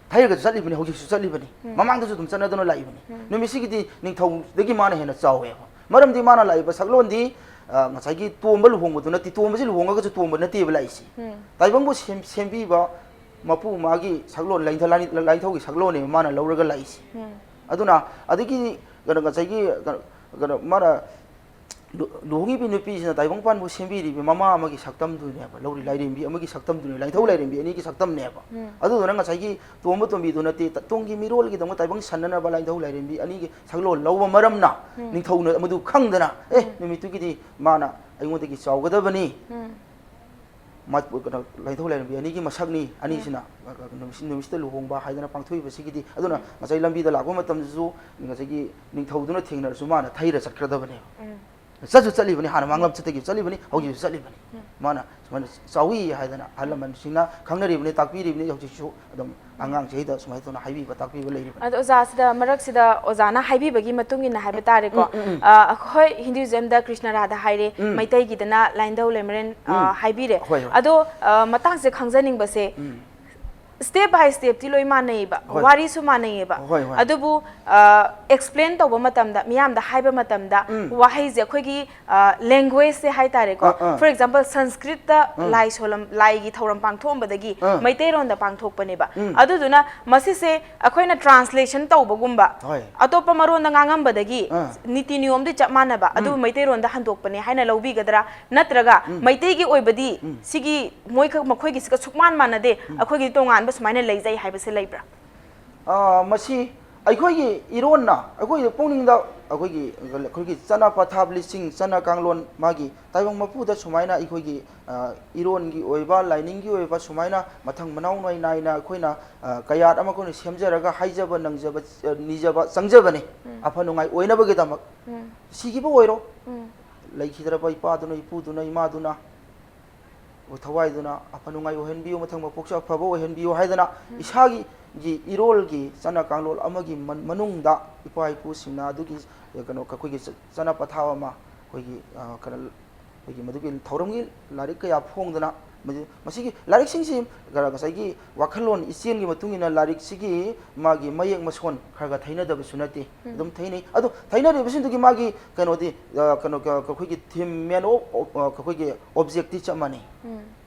ꯊꯩꯔꯒꯁꯨ ꯆꯠꯂꯤꯕꯅꯤ, ꯍꯧꯖꯤꯛꯁꯨ ꯆꯠꯂꯤꯕꯅꯤ, ꯎꯝ꯫ ꯃꯃꯥꯡꯗꯁꯨ ꯑꯗꯨꯝ ꯆꯠꯅꯗꯨꯅ ꯂꯥꯛꯏꯕꯅꯤ꯫ ꯎꯝ꯫ ꯅꯨꯃꯤꯠꯁꯤꯒꯤꯗꯤ ꯅꯤꯡꯊꯧꯗꯒꯤ ꯃꯥꯅ ꯍꯦꯟꯅ ꯆꯥꯎꯋꯦꯕ꯫ ꯃꯔꯝꯗꯤ ꯃꯥꯅ ꯂꯥꯛꯏꯕ ꯁꯛꯂꯣꯟꯗꯤ, ꯑ, ꯉꯁꯥꯏꯒꯤ ꯇꯣꯝꯕ ꯂꯨꯍꯣꯡꯕꯗꯨ ꯅꯠꯇꯦ, ꯇꯣꯝꯕꯁꯤ ꯂꯨꯍꯣꯡꯉꯒꯁꯨ ꯇꯣꯝꯕ ꯅꯠꯇꯦꯕ ꯂꯥꯛꯏꯁꯤ꯫ ꯎꯝ꯫ ꯇꯥꯏꯕꯪꯕꯨ ꯁꯦꯝ-, ꯁꯦꯝꯕꯤꯕ, ꯃꯄꯨ ꯃꯥꯒꯤ ꯁꯛꯂꯣꯟ, ꯂꯥꯏꯅꯤꯡꯊꯧ, ꯂꯥꯏꯅꯤꯡꯊꯧꯒꯤ ꯁꯛꯂꯣꯟꯅꯦꯕ ꯃꯥꯅ ꯂꯧꯔꯒ ꯂꯥꯛꯏꯁꯦ꯫ ꯎꯝ꯫ ꯑꯗꯨꯅ ꯑꯗꯒꯤ ꯀꯩꯅꯣ, ꯉꯁꯥꯏꯒꯤ ꯀꯩꯅꯣ, ꯀꯩꯅꯣ, ꯃꯥꯅ ꯂꯨ-, ꯂꯨꯍꯣꯡꯉꯤꯕꯤ ꯅꯨꯄꯤꯁꯤꯅ ꯇꯥꯏꯕꯪꯄꯥꯟꯕꯨ ꯁꯦꯝꯕꯤꯔꯤꯕꯤ ꯃꯃꯥ ꯑꯃꯒꯤ ꯁꯛꯇꯝꯗꯨꯅꯦꯕ, ꯂꯧꯔꯤ ꯂꯥꯏꯔꯦꯝꯕꯤ ꯑꯃꯒꯤ ꯁꯛꯇꯝꯗꯨꯅꯦ, ꯂꯥꯏꯅꯤꯡꯊꯧ ꯂꯥꯏꯔꯦꯝꯕꯤ ꯑꯅꯤꯒꯤ ꯁꯛꯇꯝꯅꯦꯕ꯫ ꯎꯝ꯫ ꯑꯗꯨꯗꯨꯅ ꯉꯁꯥꯏꯒꯤ ꯇꯣꯝꯕ ꯇꯣꯝꯕꯤꯗꯨ ꯅꯠꯇꯦ, ꯇ-, ꯇꯨꯡꯒꯤ ꯃꯤꯔꯣꯜꯒꯤꯗꯃꯛ ꯇꯥꯏꯕꯪ ꯁꯟꯅꯅꯕ ꯂꯥꯏꯅꯤꯡꯊꯧ ꯂꯥꯏꯔꯦꯝꯕꯤ ꯑꯅꯤꯒꯤ ꯁꯛꯂꯣꯟ ꯂꯧꯕ ꯃꯔꯝꯅ ꯎꯝ꯫ ꯅꯤꯡꯊꯧꯅ ꯃꯗꯨ ꯈꯪꯗꯅ, "ꯑꯦ, ꯎꯝ꯫ ꯅꯨꯃꯤꯠꯇꯨꯒꯤꯗꯤ ꯃꯥꯅ ꯑꯩꯉꯣꯟꯗꯒꯤ ꯆꯥꯎꯒꯗꯕꯅꯤ, ꯎꯝ꯫ ꯃꯥ-, ꯀꯩꯅꯣ, ꯂꯥꯏꯅꯤꯡꯊꯧ ꯂꯥꯏꯔꯦꯝꯕꯤ ꯑꯅꯤꯒꯤ ꯃꯁꯛꯅꯤ, ꯎꯝ꯫ ꯑꯅꯤꯁꯤꯅ, ꯑ, ꯑ, ꯅꯨꯃꯤꯠꯁꯤ-, ꯅꯨꯃꯤꯠꯁꯤꯗ ꯂꯨꯍꯣꯡꯕ" ꯍꯥꯏꯗꯅ ꯄꯥꯡꯊꯣꯛꯏꯕꯁꯤꯒꯤꯗꯤ꯫ ꯑꯗꯨꯅ ꯎꯝ꯫ ꯉꯁꯥꯏ ꯂꯝꯕꯤꯗ ꯂꯥꯛꯄ ꯃꯇꯝꯗꯁꯨ ꯉꯁꯥꯏꯒꯤ ꯅꯤꯡꯊꯧꯗꯨꯅ ꯊꯦꯡꯅꯔꯁꯨ ꯃꯥꯅ ꯊꯩꯔ ꯆꯠꯈ꯭ꯔꯗꯕꯅꯦꯕ꯫ ꯎꯝ꯫ ꯆꯠꯁꯨ ꯆꯠꯂꯤꯕꯅꯤ, ꯍꯥꯟꯅ ꯃꯥꯡꯂꯝ ꯆꯠꯇꯒꯤ ꯆꯠꯂꯤꯕꯅꯤ, ꯍꯧꯖꯤꯛꯁꯨ ꯆꯠꯂꯤꯕꯅꯤ꯫ ꯎꯝ꯫ ꯃꯥꯅ ꯁꯨꯃꯥꯏꯅ ꯆꯥꯎꯏ ꯍꯥꯏꯗꯅ ꯑꯍꯜ ꯂꯃꯟꯁꯤꯡꯅ ꯈꯪꯅꯔꯤꯕꯅꯤ, ꯇꯥꯛꯄꯤꯔꯤꯕꯅꯤ꯫ ꯍꯧꯖꯤꯛꯁꯨ ꯑꯗꯨꯝ ꯑꯉꯥꯡꯁꯤꯗ ꯁꯨꯃꯥꯏꯅ ꯇꯧꯅ ꯍꯥꯏꯕꯤꯕ, ꯇꯥꯛꯄꯤꯕ ꯂꯩꯔꯤꯕꯅꯤ꯫ ꯑꯗꯣ ꯑꯣꯖꯥꯁꯤꯗ ꯃꯔꯛꯁꯤꯗ ꯑꯣꯖꯥꯅ ꯍꯥꯏꯕꯤꯕꯒꯤ ꯃꯇꯨꯡ ꯏꯟꯅ ꯍꯥꯏꯕ ꯇꯥꯔꯦꯀꯣ, ꯎꯝ, ꯎꯝ, ꯎꯝ꯫ ꯑ, ꯑꯩꯈꯣꯏ ꯍꯤꯟꯗꯨꯏꯖꯝꯗ ꯀ꯭ꯔꯤꯁꯅ ꯔꯥꯙꯥ ꯍꯥꯏꯔꯦ, ꯎꯝ꯫ ꯃꯩꯇꯩꯒꯤꯗꯅ ꯂꯥꯏꯅꯤꯡꯊꯧ ꯂꯩꯃꯔꯦꯟ, ꯑ, ꯎꯝ꯫ ꯍꯥꯏꯕꯤꯔꯦ꯫ ꯍꯣꯏ, ꯍꯣꯏ꯫ ꯑꯗꯣ, ꯑ, ꯃꯇꯥꯡꯁꯦ ꯈꯪꯖꯅꯤꯡꯕꯁꯦ, ꯎꯝ꯫ Step by step ꯇꯤ ꯂꯣꯏ ꯃꯥꯟꯅꯩꯌꯦꯕ, ꯍꯣꯏ꯫ ꯋꯥꯔꯤꯁꯨ ꯃꯥꯟꯅꯩꯌꯦꯕ꯫ ꯍꯣꯏ, ꯍꯣꯏ꯫ ꯑꯗꯨꯕꯨ, ꯑ, explain ꯇꯧꯕ ꯃꯇꯝꯗ, ꯃꯤꯌꯥꯝꯗ ꯍꯥꯏꯕ ꯃꯇꯝꯗ, ꯎꯝ꯫ ꯋꯥꯍꯩꯁꯦ ꯑꯩꯈꯣꯏꯒꯤ, ꯑ, language ꯁꯦ ꯍꯥꯏꯇꯥꯔꯦꯀꯣ꯫ ꯑꯥ, ꯑꯥ꯫ For example, ꯁꯪꯁꯀ꯭ꯔꯤꯠꯇ ꯑꯥ꯫ ꯂꯥꯏ ꯁꯣꯂꯝ-, ꯂꯥꯏꯒꯤ ꯊꯧꯔꯝ ꯄꯥꯡꯊꯣꯛꯑꯝꯕꯗꯒꯤ ꯑꯥ꯫ ꯃꯩꯇꯩꯔꯣꯟꯗ ꯄꯥꯡꯊꯣꯛꯄꯅꯦꯕ꯫ ꯎꯝ꯫ ꯑꯗꯨꯗꯨꯅ ꯃꯁꯤꯁꯦ ꯑꯩꯈꯣꯏꯅ translation ꯇꯧꯕꯒꯨꯝꯕ, ꯍꯣꯏ꯫ ꯑꯇꯣꯞꯄ ꯃꯔꯣꯟꯗ ꯉꯥꯡꯉꯝꯕꯗꯒꯤ ꯑꯥ꯫ ꯅꯤꯇꯤ ꯅꯤꯌꯣꯝꯗꯤ ꯆꯞ ꯃꯥꯟꯅꯕ, ꯎꯝ꯫ ꯑꯗꯨꯕꯨ ꯃꯩꯇꯩꯔꯣꯟꯗ ꯍꯟꯗꯣꯛꯄꯅꯦ ꯍꯥꯏꯅ ꯂꯧꯕꯤꯒꯗ꯭ꯔꯥ? ꯅꯠꯇ꯭ꯔꯒ ꯎꯝ꯫ ꯃꯩꯇꯩꯒꯤ ꯑꯣꯏꯕꯗꯤ ꯎꯝ꯫ ꯁꯤꯒꯤ ꯃꯣꯏꯈꯛ, ꯃꯈꯣꯏꯒꯤꯁꯤꯒ ꯁꯨꯛꯃꯥꯟ ꯃꯥꯟꯅꯗꯦ, ꯎꯝ꯫ ꯑꯩꯈꯣꯏꯒꯤ ꯇꯣꯉꯥꯟꯕ ꯁꯨꯃꯥꯏꯅ ꯂꯩꯖꯩ ꯍꯥꯏꯕꯁꯦ ꯂꯩꯕ꯭ꯔꯥ? ꯑꯥ, ꯃꯁꯤ ꯑꯩꯈꯣꯏꯒꯤ ꯏꯔꯣꯟꯅ ꯑꯩꯈꯣꯏꯒꯤ ꯄꯨꯛꯅꯤꯡꯗ ꯑꯩꯈꯣꯏꯒꯤ, ꯑꯩꯈꯣꯏꯒꯤ ꯆꯠꯅ ꯄꯊꯥꯞ ꯂꯤꯁꯤꯡ, ꯆꯠꯅ ꯀꯥꯡꯂꯣꯟ, ꯃꯥꯒꯤ ꯇꯥꯏꯕꯪ ꯃꯄꯨꯗ ꯁꯨꯃꯥꯏꯅ ꯑꯩꯈꯣꯏꯒꯤ, ꯑꯥ, ꯏꯔꯣꯟꯒꯤ ꯑꯣꯏꯕ, ꯂꯥꯏꯅꯤꯡꯒꯤ ꯑꯣꯏꯕ ꯁꯨꯃꯥꯏꯅ ꯃꯊꯪ ꯃꯅꯥꯎ ꯅꯥꯏ ꯅꯥꯏꯅ ꯑꯩꯈꯣꯏꯅ, ꯑꯥ, ꯀꯌꯥꯠ ꯑꯃ ꯑꯩꯈꯣꯏꯅ ꯁꯦꯝꯖꯔꯒ ꯍꯥꯏꯖꯕ ꯅꯪꯖꯕ, ꯑꯥ, ꯅꯤꯖꯕ ꯆꯪꯖꯕꯅꯤ꯫ ꯎꯝ꯫ ꯑꯐ ꯅꯨꯡꯉꯥꯏ ꯑꯣꯏꯅꯕꯒꯤꯗꯃꯛ꯫ ꯎꯝ꯫ ꯁꯤꯈꯤꯕ ꯑꯣꯏꯔꯣ, ꯎꯝ꯫ ꯂꯩꯈꯤꯗ꯭ꯔꯕ ꯏꯄꯥꯗꯨꯅ, ꯏꯄꯨꯗꯨꯅ, ꯏꯃꯥꯗꯨꯅ, ꯊꯋꯥꯏꯗꯨꯅ ꯑꯐ ꯅꯨꯡꯉꯥꯏ ꯑꯣꯏꯍꯟꯕꯤꯌꯨ, ꯃꯊꯪ ꯃꯄꯣꯛꯁꯨ ꯑꯐꯕ ꯑꯣꯏꯍꯟꯕꯤꯌꯨ ꯍꯥꯏꯗꯅ ꯎꯝ꯫ ꯏꯁꯥꯒꯤ ꯒꯤ ꯏꯔꯣꯜꯒꯤ ꯆꯠꯅ ꯀꯥꯡꯂꯣꯟ ꯑꯃꯒꯤ ꯃꯟ-, ꯃꯅꯨꯡꯗ ꯏꯄꯥ ꯏꯄꯨꯁꯤꯡꯅ ꯑꯗꯨꯒꯤ, ꯀꯩꯅꯣ, ꯑꯩꯈꯣꯏꯒꯤ ꯆ-, ꯆꯠꯅ ꯄꯊꯥꯞ ꯑꯃ ꯑꯩꯈꯣꯏꯒꯤ, ꯑ, ꯀꯩꯅꯣ, ꯑꯩꯈꯣꯏꯒꯤ ꯃꯗꯨꯒꯤ ꯊꯧꯔꯝꯒꯤ ꯂꯥꯏꯔꯤꯛ ꯀꯌꯥ ꯐꯣꯡꯗꯅ ꯃꯗꯨ, ꯃꯁꯤꯒꯤ ꯂꯥꯏꯔꯤꯛꯁꯤꯡꯁꯤ ꯀ-, ꯉꯁꯥꯏꯒꯤ ꯋꯥꯈꯜꯂꯣꯟ ꯏꯆꯦꯜꯒꯤ ꯃꯇꯨꯡ ꯏꯟꯅ ꯂꯥꯏꯔꯤꯛꯁꯤꯒꯤ ꯃꯥꯒꯤ ꯃꯌꯦꯛ ꯃꯁꯣꯟ ꯈꯔ ꯈꯔ ꯊꯩꯅꯗꯕꯁꯨ ꯅꯠꯇꯦ, ꯎꯝ꯫ ꯑꯗꯨꯝ ꯊꯩꯅꯩ꯫ ꯑꯗꯣ ꯊꯩꯅꯔꯤꯕꯁꯤꯡꯗꯨꯒꯤ ꯃꯥꯒꯤ ꯀꯩꯅꯣꯗꯤ, ꯑ, ꯀꯩꯅꯣ, ꯀ-, ꯑꯩꯈꯣꯏꯒꯤ theme, main of, ꯑ, ꯑꯩꯈꯣꯏꯒꯤ object ꯇꯤ ꯆꯞ ꯃꯥꯟꯅꯩ꯫ ꯎꯝ꯫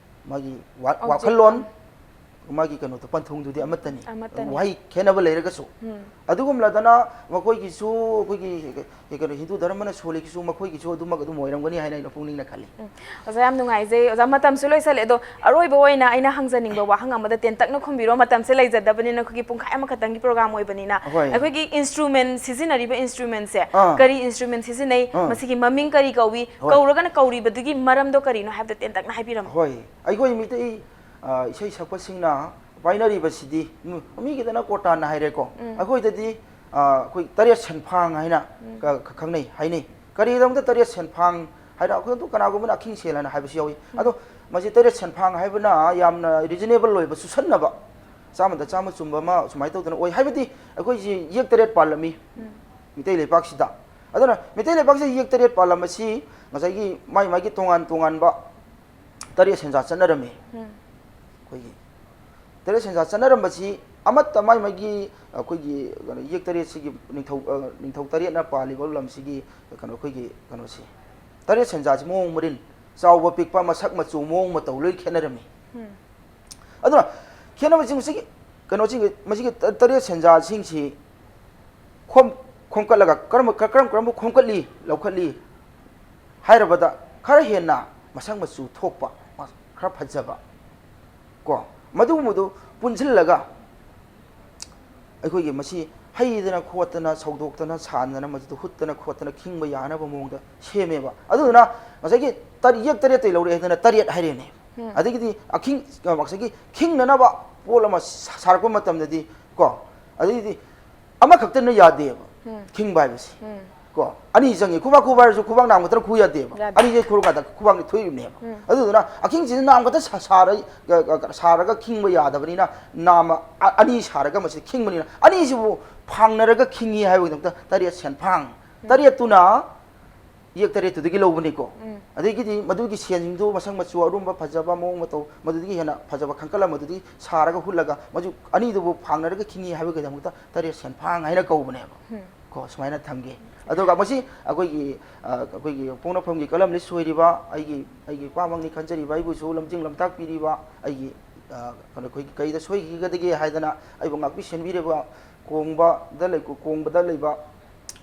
ꯃꯥꯒꯤ ꯋꯥ-, object ꯋꯥꯈꯜꯂꯣꯟ, ꯑꯃ꯫ ꯃꯥꯒꯤ ꯀꯩꯅꯣꯗꯣ, ꯄꯟꯊꯨꯡꯗꯨꯗꯤ ꯑꯃꯠꯇꯅꯤ꯫ ꯑꯃꯠꯇꯅꯤ꯫ ꯋꯥꯍꯩ ꯈꯦꯠꯅꯕ ꯂꯩꯔꯒꯁꯨ꯫ ꯎꯝ꯫ ꯑꯗꯨꯒꯨꯝꯂꯗꯅ ꯃꯈꯣꯏꯒꯤꯁꯨ, ꯑꯩꯈꯣꯏꯒꯤ ꯀꯩꯅꯣ, ꯍꯤꯟꯗꯨ ꯙꯔꯃꯅ ꯁꯣꯜꯂꯤꯒꯤꯁꯨ ꯃꯈꯣꯏꯒꯤꯁꯨ ꯑꯗꯨꯃꯛ ꯑꯗꯨꯝ ꯑꯣꯏꯔꯝꯒꯅꯤ ꯍꯥꯏꯅ ꯑꯩꯅ ꯄꯨꯛꯅꯤꯡꯅ ꯈꯜꯂꯤ꯫ ꯑꯣꯖꯥ, ꯌꯥꯝ ꯅꯨꯡꯉꯥꯏꯖꯩ꯫ ꯑꯣꯖꯥ, ꯃꯇꯝꯁꯨ ꯂꯣꯏꯁꯜꯂꯦ꯫ ꯑꯗꯣ ꯑꯔꯣꯏꯕ ꯑꯣꯏꯅ ꯑꯩꯅ ꯍꯪꯖꯅꯤꯡꯕ ꯋꯥꯍꯪ ꯑꯃꯗ ꯇꯦꯟꯇꯛꯅ ꯈꯨꯝꯕꯤꯔꯣ꯫ ꯃꯇꯝꯁꯦ ꯂꯩꯖꯗꯕꯅꯤꯅ ꯑꯩꯈꯣꯏꯒꯤ ꯄꯨꯡꯈꯥꯏ ꯑꯃꯈꯛꯇꯪꯒꯤ program ꯑꯣꯏꯕꯅꯤꯅ꯫ ꯍꯣꯏ꯫ ꯑꯩꯈꯣꯏꯒꯤ instrument, ꯁꯤꯖꯤꯟꯅꯔꯤꯕ instrumentꯁꯦ ꯑꯥ꯫ ꯀꯔꯤ instrument ꯁꯤꯖꯤꯟꯅꯩ? ꯑꯥ꯫ ꯃꯁꯤꯒꯤ ꯃꯃꯤꯡ ꯀꯔꯤ ꯀꯧꯏ? ꯍꯣꯏ꯫ ꯀꯧꯔꯒꯅ ꯀꯧꯔꯤꯕꯗꯨꯒꯤ ꯃꯔꯝꯗꯣ ꯀꯔꯤꯅꯣ ꯍꯥꯏꯕꯗꯣ ꯇꯦꯟꯇꯛꯅ ꯍꯥꯏꯕꯤꯔꯝꯃꯣ꯫ ꯍꯣꯏ, ꯑꯩꯈꯣꯏ ꯃꯤꯇꯩ, ꯑ, ꯏꯁꯩ ꯁꯛꯄꯁꯤꯡꯅ ꯄꯥꯏꯅꯔꯤꯕꯁꯤꯗꯤ, ꯎꯝ, ꯃꯤꯒꯤꯗꯅ ꯀꯣꯔꯇꯥꯟ ꯍꯥꯏꯔꯦꯀꯣ꯫ ꯎꯝ꯫ ꯑꯩꯈꯣꯏꯗꯗꯤ, ꯑ, ꯑꯩꯈꯣꯏ ꯇꯔꯦꯠ ꯁꯦꯟꯐꯥꯡ ꯍꯥꯏꯅ ꯎꯝ꯫ ꯈ-, ꯈ-, ꯈꯪꯅꯩ, ꯍꯥꯏꯅꯩ꯫ ꯀꯔꯤꯒꯤꯗꯃꯛꯇ ꯇꯔꯦꯠ ꯁꯦꯟꯐꯥꯡ ꯍꯥꯏꯅ? ꯑꯩꯈꯣꯏ ꯑꯗꯨ ꯀꯅꯥꯒꯨꯝꯕꯅ ꯑꯈꯤꯡ ꯁꯦꯜ ꯍꯥꯏꯅ ꯍꯥꯏꯕꯁꯨ ꯌꯥꯎꯏ꯫ ꯑꯗꯣ ꯃꯁꯤ ꯇꯔꯦꯠ ꯁꯦꯟꯐꯥꯡ ꯍꯥꯏꯕꯅ ꯌꯥꯝꯅ reasonable ꯑꯣꯏꯕ, ꯆꯨꯁꯟꯅꯕ, ꯆꯥꯝꯃꯗ ꯆꯥꯝꯃ ꯆꯨꯝꯕ ꯑꯃ ꯁꯨꯃꯥꯏꯅ ꯇꯧꯗꯅ ꯑꯣꯏ꯫ ꯍꯥꯏꯕꯗꯤ ꯑꯩꯈꯣꯏꯁꯤ ꯌꯦꯛ ꯇꯔꯦꯠ ꯄꯥꯜꯂꯝꯃꯤ ꯎꯝ꯫ ꯃꯤꯇꯩ ꯂꯩꯄꯥꯛꯁꯤꯗ꯫ ꯑꯗꯨꯅ ꯃꯤꯇꯩ ꯂꯩꯄꯥꯛꯁꯤꯗ ꯌꯦꯛ ꯇꯔꯦꯠ ꯄꯥꯜꯂꯝꯕꯁꯤ ꯉꯁꯥꯏꯒꯤ ꯃꯥꯏ ꯃꯥꯏꯒꯤ ꯇꯣꯉꯥꯟ ꯇꯣꯉꯥꯟꯕ ꯇꯔꯦꯠ ꯁꯦꯟꯖꯥ ꯆꯠꯅꯔꯝꯃꯤ꯫ ꯎꯝ꯫ ꯑꯩꯈꯣꯏꯒꯤ ꯇꯔꯦꯠ ꯁꯦꯟꯖꯥ ꯆꯠꯅꯔꯝꯕꯁꯤ ꯑꯃꯠꯇ ꯃꯥꯏ ꯃꯥꯏꯒꯤ ꯑꯩꯈꯣꯏꯒꯤ ꯀꯩꯅꯣ, ꯌꯦꯛ ꯇꯔꯦꯠꯁꯤꯒꯤ ꯅꯤꯡꯊꯧ, ꯑ, ꯅꯤꯡꯊꯧ ꯇꯔꯦꯠꯅ ꯄꯥꯜꯂꯤꯕ ꯂꯝꯁꯤꯒꯤ ꯀꯩꯅꯣ, ꯑꯩꯈꯣꯏꯒꯤ ꯀꯩꯅꯣꯁꯤ, ꯇꯔꯦꯠ ꯁꯦꯟꯖꯥꯁꯤ ꯃꯑꯣꯡ ꯃꯔꯤꯟ, ꯆꯥꯎꯕ ꯄꯤꯛꯄ, ꯃꯁꯛ ꯃꯆꯨ, ꯃꯑꯣꯡ ꯃꯇꯧ ꯂꯣꯏ ꯈꯦꯠꯅꯔꯝꯃꯤ꯫ ꯎꯝ꯫ ꯑꯗꯨꯅ ꯈꯦꯠꯅꯕꯁꯤ ꯃꯁꯤꯒꯤ ꯀꯩꯅꯣꯁꯤꯡ, ꯃꯁꯤꯒꯤ ꯇ-, ꯇꯔꯦꯠ ꯁꯦꯟꯖꯥꯁꯤꯡꯁꯤ ꯈꯣꯝ-, ꯈꯣꯝꯀꯠꯂꯒ ꯀꯔꯝꯕ, ꯀ-, ꯀꯔꯝ ꯀꯔꯝꯕ ꯈꯣꯝꯀꯠꯂꯤ, ꯂꯧꯈꯠꯂꯤ ꯍꯥꯏꯔꯕꯗ, ꯈꯔ ꯍꯦꯟꯅ ꯃꯁꯛ ꯃꯆꯨ ꯊꯣꯛꯄ, ꯈꯔ ꯐꯖꯕ, ꯀꯣ, ꯃꯗꯨꯒꯨꯝꯕꯗꯨ ꯄꯨꯟꯁꯤꯜꯂꯒ ꯑꯩꯈꯣꯏꯒꯤ ꯃꯁꯤ ꯍꯩꯗꯅ ꯈꯣꯠꯇꯅ, ꯁꯧꯗꯣꯛꯇꯅ ꯁꯥꯟꯗꯅ, ꯃꯗꯨꯗ ꯍꯨꯠꯇꯅ ꯈꯣꯠꯇꯅ ꯈꯤꯡꯕ ꯌꯥꯅꯕ ꯃꯑꯣꯡꯗ ꯁꯦꯝꯃꯦꯕ꯫ ꯑꯗꯨꯗꯨꯅ ꯉꯁꯥꯏꯒꯤ ꯇꯔ-, ꯌꯦꯛ ꯇꯔꯦꯠꯇꯩ ꯂꯧꯔꯛꯑꯦ ꯍꯥꯏꯗꯅ ꯇꯔꯦꯠ ꯍꯥꯏꯔꯦꯅꯦ꯫ ꯎꯝ꯫ ꯑꯗꯒꯤꯗꯤ ꯑꯈꯤꯡ-, ꯉꯁꯥꯏꯒꯤ ꯈꯤꯡꯅꯅꯕ ꯄꯣꯠ ꯑꯃ ꯁꯥ-, ꯁꯥꯔꯛꯄ ꯃꯇꯝꯗꯗꯤ, ꯀꯣ, ꯑꯗꯒꯤꯗꯤ ꯑꯃꯈꯛꯇꯅ ꯌꯥꯗꯦꯕ꯫ ꯎꯝ꯫ ꯈꯤꯡꯕ ꯍꯥꯏꯕꯁꯤ꯫ ꯎꯝ꯫ ꯀꯣ, ꯑꯅꯤ ꯆꯪꯉꯤ꯫ ꯈꯨꯕꯥꯛ ꯈꯨꯕꯥꯛ ꯍꯥꯏꯔꯁꯨ ꯈꯨꯕꯥꯛ ꯅꯥꯝ ꯈꯛꯇꯅ ꯈꯨ ꯌꯥꯗꯦꯕ꯫ ꯌꯥꯗꯦ꯫ ꯑꯅꯤꯁꯦ ꯈꯨꯔꯀꯥꯟꯗ ꯈꯨꯕꯥꯛꯅꯤ ꯊꯣꯛꯏꯕꯅꯦꯕ꯫ ꯎꯝ꯫ ꯑꯗꯨꯗꯨꯅ ꯑꯈꯤꯡꯁꯤꯗꯤ ꯅꯥꯝ ꯈꯛꯇ ꯁꯥ-, ꯁꯥꯔ-, ꯒ-, ꯒ-, ꯁꯥꯔꯒ ꯈꯤꯡꯕ ꯌꯥꯗꯕꯅꯤꯅ, ꯅꯥꯝꯃ ꯑ-, ꯑꯅꯤ ꯁꯥꯔꯒ ꯃꯁꯤ ꯈꯤꯡꯕꯅꯤꯅ, ꯑꯅꯤꯁꯤꯕꯨ ꯐꯥꯡꯅꯔꯒ ꯈꯤꯡꯉꯤ ꯍꯥꯏꯕꯒꯤꯗꯃꯛꯇ ꯇꯔꯦꯠ ꯁꯦꯟꯐꯥꯡ꯫ ꯎꯝ꯫ ꯇꯔꯦꯠꯇꯨꯅ ꯌꯦꯛ ꯇꯔꯦꯠꯇꯨꯗꯒꯤ ꯂꯧꯕꯅꯤꯀꯣ꯫ ꯎꯝ꯫ ꯑꯗꯒꯤꯗꯤ ꯃꯗꯨꯒꯤ ꯁꯦꯟꯁꯤꯡꯗꯨ ꯃꯁꯛ ꯃꯆꯨ ꯑꯔꯨꯝꯕ ꯐꯖꯕ, ꯃꯑꯣꯡ ꯃꯇꯧ, ꯃꯗꯨꯗꯒꯤ ꯍꯦꯟꯅ ꯐꯖꯕ ꯈꯟꯀꯠꯂ ꯃꯗꯨꯗꯒꯤ ꯁꯥꯔꯒ ꯍꯨꯠꯂꯒ ꯃꯗꯨ ꯑꯅꯤꯗꯨꯕꯨ ꯐꯥꯡꯅꯔꯒ ꯈꯤꯡꯉꯤ ꯍꯥꯏꯕꯒꯤꯗꯃꯛꯇ ꯇꯔꯦꯠ ꯁꯦꯟꯐꯥꯡ ꯍꯥꯏꯅ ꯀꯧꯕꯅꯦꯕ꯫ ꯎꯝ꯫ ꯀꯣ, ꯁꯨꯃꯥꯏꯅ ꯊꯝꯒꯦ꯫ ꯑꯗꯨꯒ ꯃꯁꯤ ꯑꯩꯈꯣꯏꯒꯤ, ꯑ, ꯑꯩꯈꯣꯏꯒꯤ ꯄꯣꯛꯅꯐꯝꯒꯤ ꯀꯂꯝꯂꯤ ꯁꯣꯏꯔꯤꯕ, ꯑꯩꯒꯤ, ꯑꯩꯒꯤ ꯏꯄꯥꯃꯛꯅꯤ ꯈꯟꯖꯔꯤꯕ, ꯑꯩꯕꯨꯁꯨ ꯂꯝꯖꯤꯡ ꯂꯝꯇꯥꯛꯄꯤꯔꯤꯕ ꯑꯩꯒꯤ ꯑ, ꯀꯩꯅꯣ, ꯑꯩꯈꯣꯏꯒꯤ ꯀꯩꯗ ꯁꯣꯏꯈꯤꯒꯗꯒꯦ ꯍꯥꯏꯗꯅ ꯑꯩꯕꯨ ꯉꯥꯛꯄꯤ ꯁꯦꯟꯕꯤꯔꯤꯕ ꯀꯣꯡꯕꯗ ꯂꯩ-, ꯀꯣꯡꯕꯗ ꯂꯩꯕ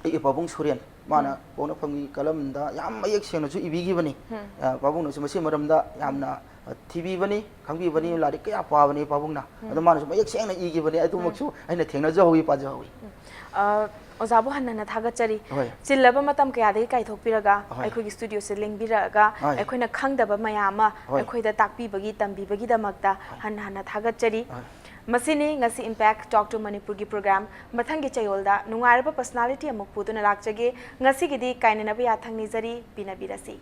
ꯑꯩꯒꯤ ꯄꯥꯕꯨꯡ ꯁꯨꯔꯦꯟ, ꯃꯥꯅ ꯄꯣꯛꯅꯐꯝꯒꯤ ꯀꯂꯝꯗ ꯌꯥꯝ ꯃꯌꯦꯛ ꯁꯦꯡꯅꯁꯨ ꯏꯕꯤꯈꯤꯕꯅꯤ꯫ ꯑ, ꯄꯥꯕꯨꯡꯅꯁꯨ ꯃꯁꯤ ꯃꯔꯝꯗ ꯌꯥꯝꯅ, ꯑ, ꯊꯤꯕꯤꯕꯅꯤ, ꯈꯪꯕꯤꯕꯅꯤ, ꯂꯥꯏꯔꯤꯛ ꯀꯌꯥ ꯄꯥꯕꯅꯤ ꯄꯥꯕꯨꯡꯅ꯫ ꯑꯗꯣ ꯃꯥꯅꯁꯨ ꯃꯌꯦꯛ ꯁꯦꯡꯅ ꯏꯈꯤꯕꯅꯤ, ꯑꯗꯨꯃꯛꯁꯨ ꯑꯩꯅ ꯊꯦꯡꯅꯖꯍꯧꯋꯤ, ꯄꯥꯖꯍꯧꯋꯤ꯫ ꯑ, ꯑꯣꯖꯥꯕꯨ ꯍꯟꯅ ꯍꯟꯅ ꯊꯥꯒꯠꯆꯔꯤ꯫ ꯍꯣꯏ꯫ ꯆꯤꯜꯂꯕ ꯃꯇꯝ ꯀꯌꯥꯗꯒꯤ ꯀꯥꯏꯊꯣꯛꯄꯤꯔꯒ ꯍꯣꯏ꯫ ꯑꯩꯈꯣꯏꯒꯤ ꯁ꯭ꯇꯨꯗꯤꯑꯣꯁꯦ ꯂꯦꯡꯕꯤꯔꯛꯑꯒ ꯍꯣꯏ꯫ ꯑꯩꯈꯣꯏꯅ ꯈꯪꯗꯕ ꯃꯌꯥꯝ ꯑꯃ ꯍꯣꯏ꯫ ꯑꯩꯈꯣꯏꯗ ꯇꯥꯛꯄꯤꯕꯒꯤ, ꯇꯝꯕꯤꯕꯒꯤꯗꯃꯛꯇ ꯍꯣꯏ꯫ ꯍꯟꯅ ꯍꯟꯅ ꯊꯥꯒꯠꯆꯔꯤ꯫ ꯍꯣꯏ꯫ ꯃꯁꯤꯅꯤ ꯉꯁꯤ Impact Talk to Manipurꯒꯤ program꯫ ꯃꯊꯪꯒꯤ ꯆꯌꯣꯜꯗ ꯅꯨꯡꯉꯥꯏꯔꯕ personality ꯑꯃꯨꯛ ꯄꯨꯗꯨꯅ ꯂꯥꯛꯆꯒꯦ꯫ ꯉꯁꯤꯒꯤꯗꯤ ꯀꯥꯏꯅꯅꯕ ꯌꯥꯊꯪ ꯅꯤꯖꯔꯤ꯫ ꯄꯤꯅꯕꯤꯔꯁꯤ꯫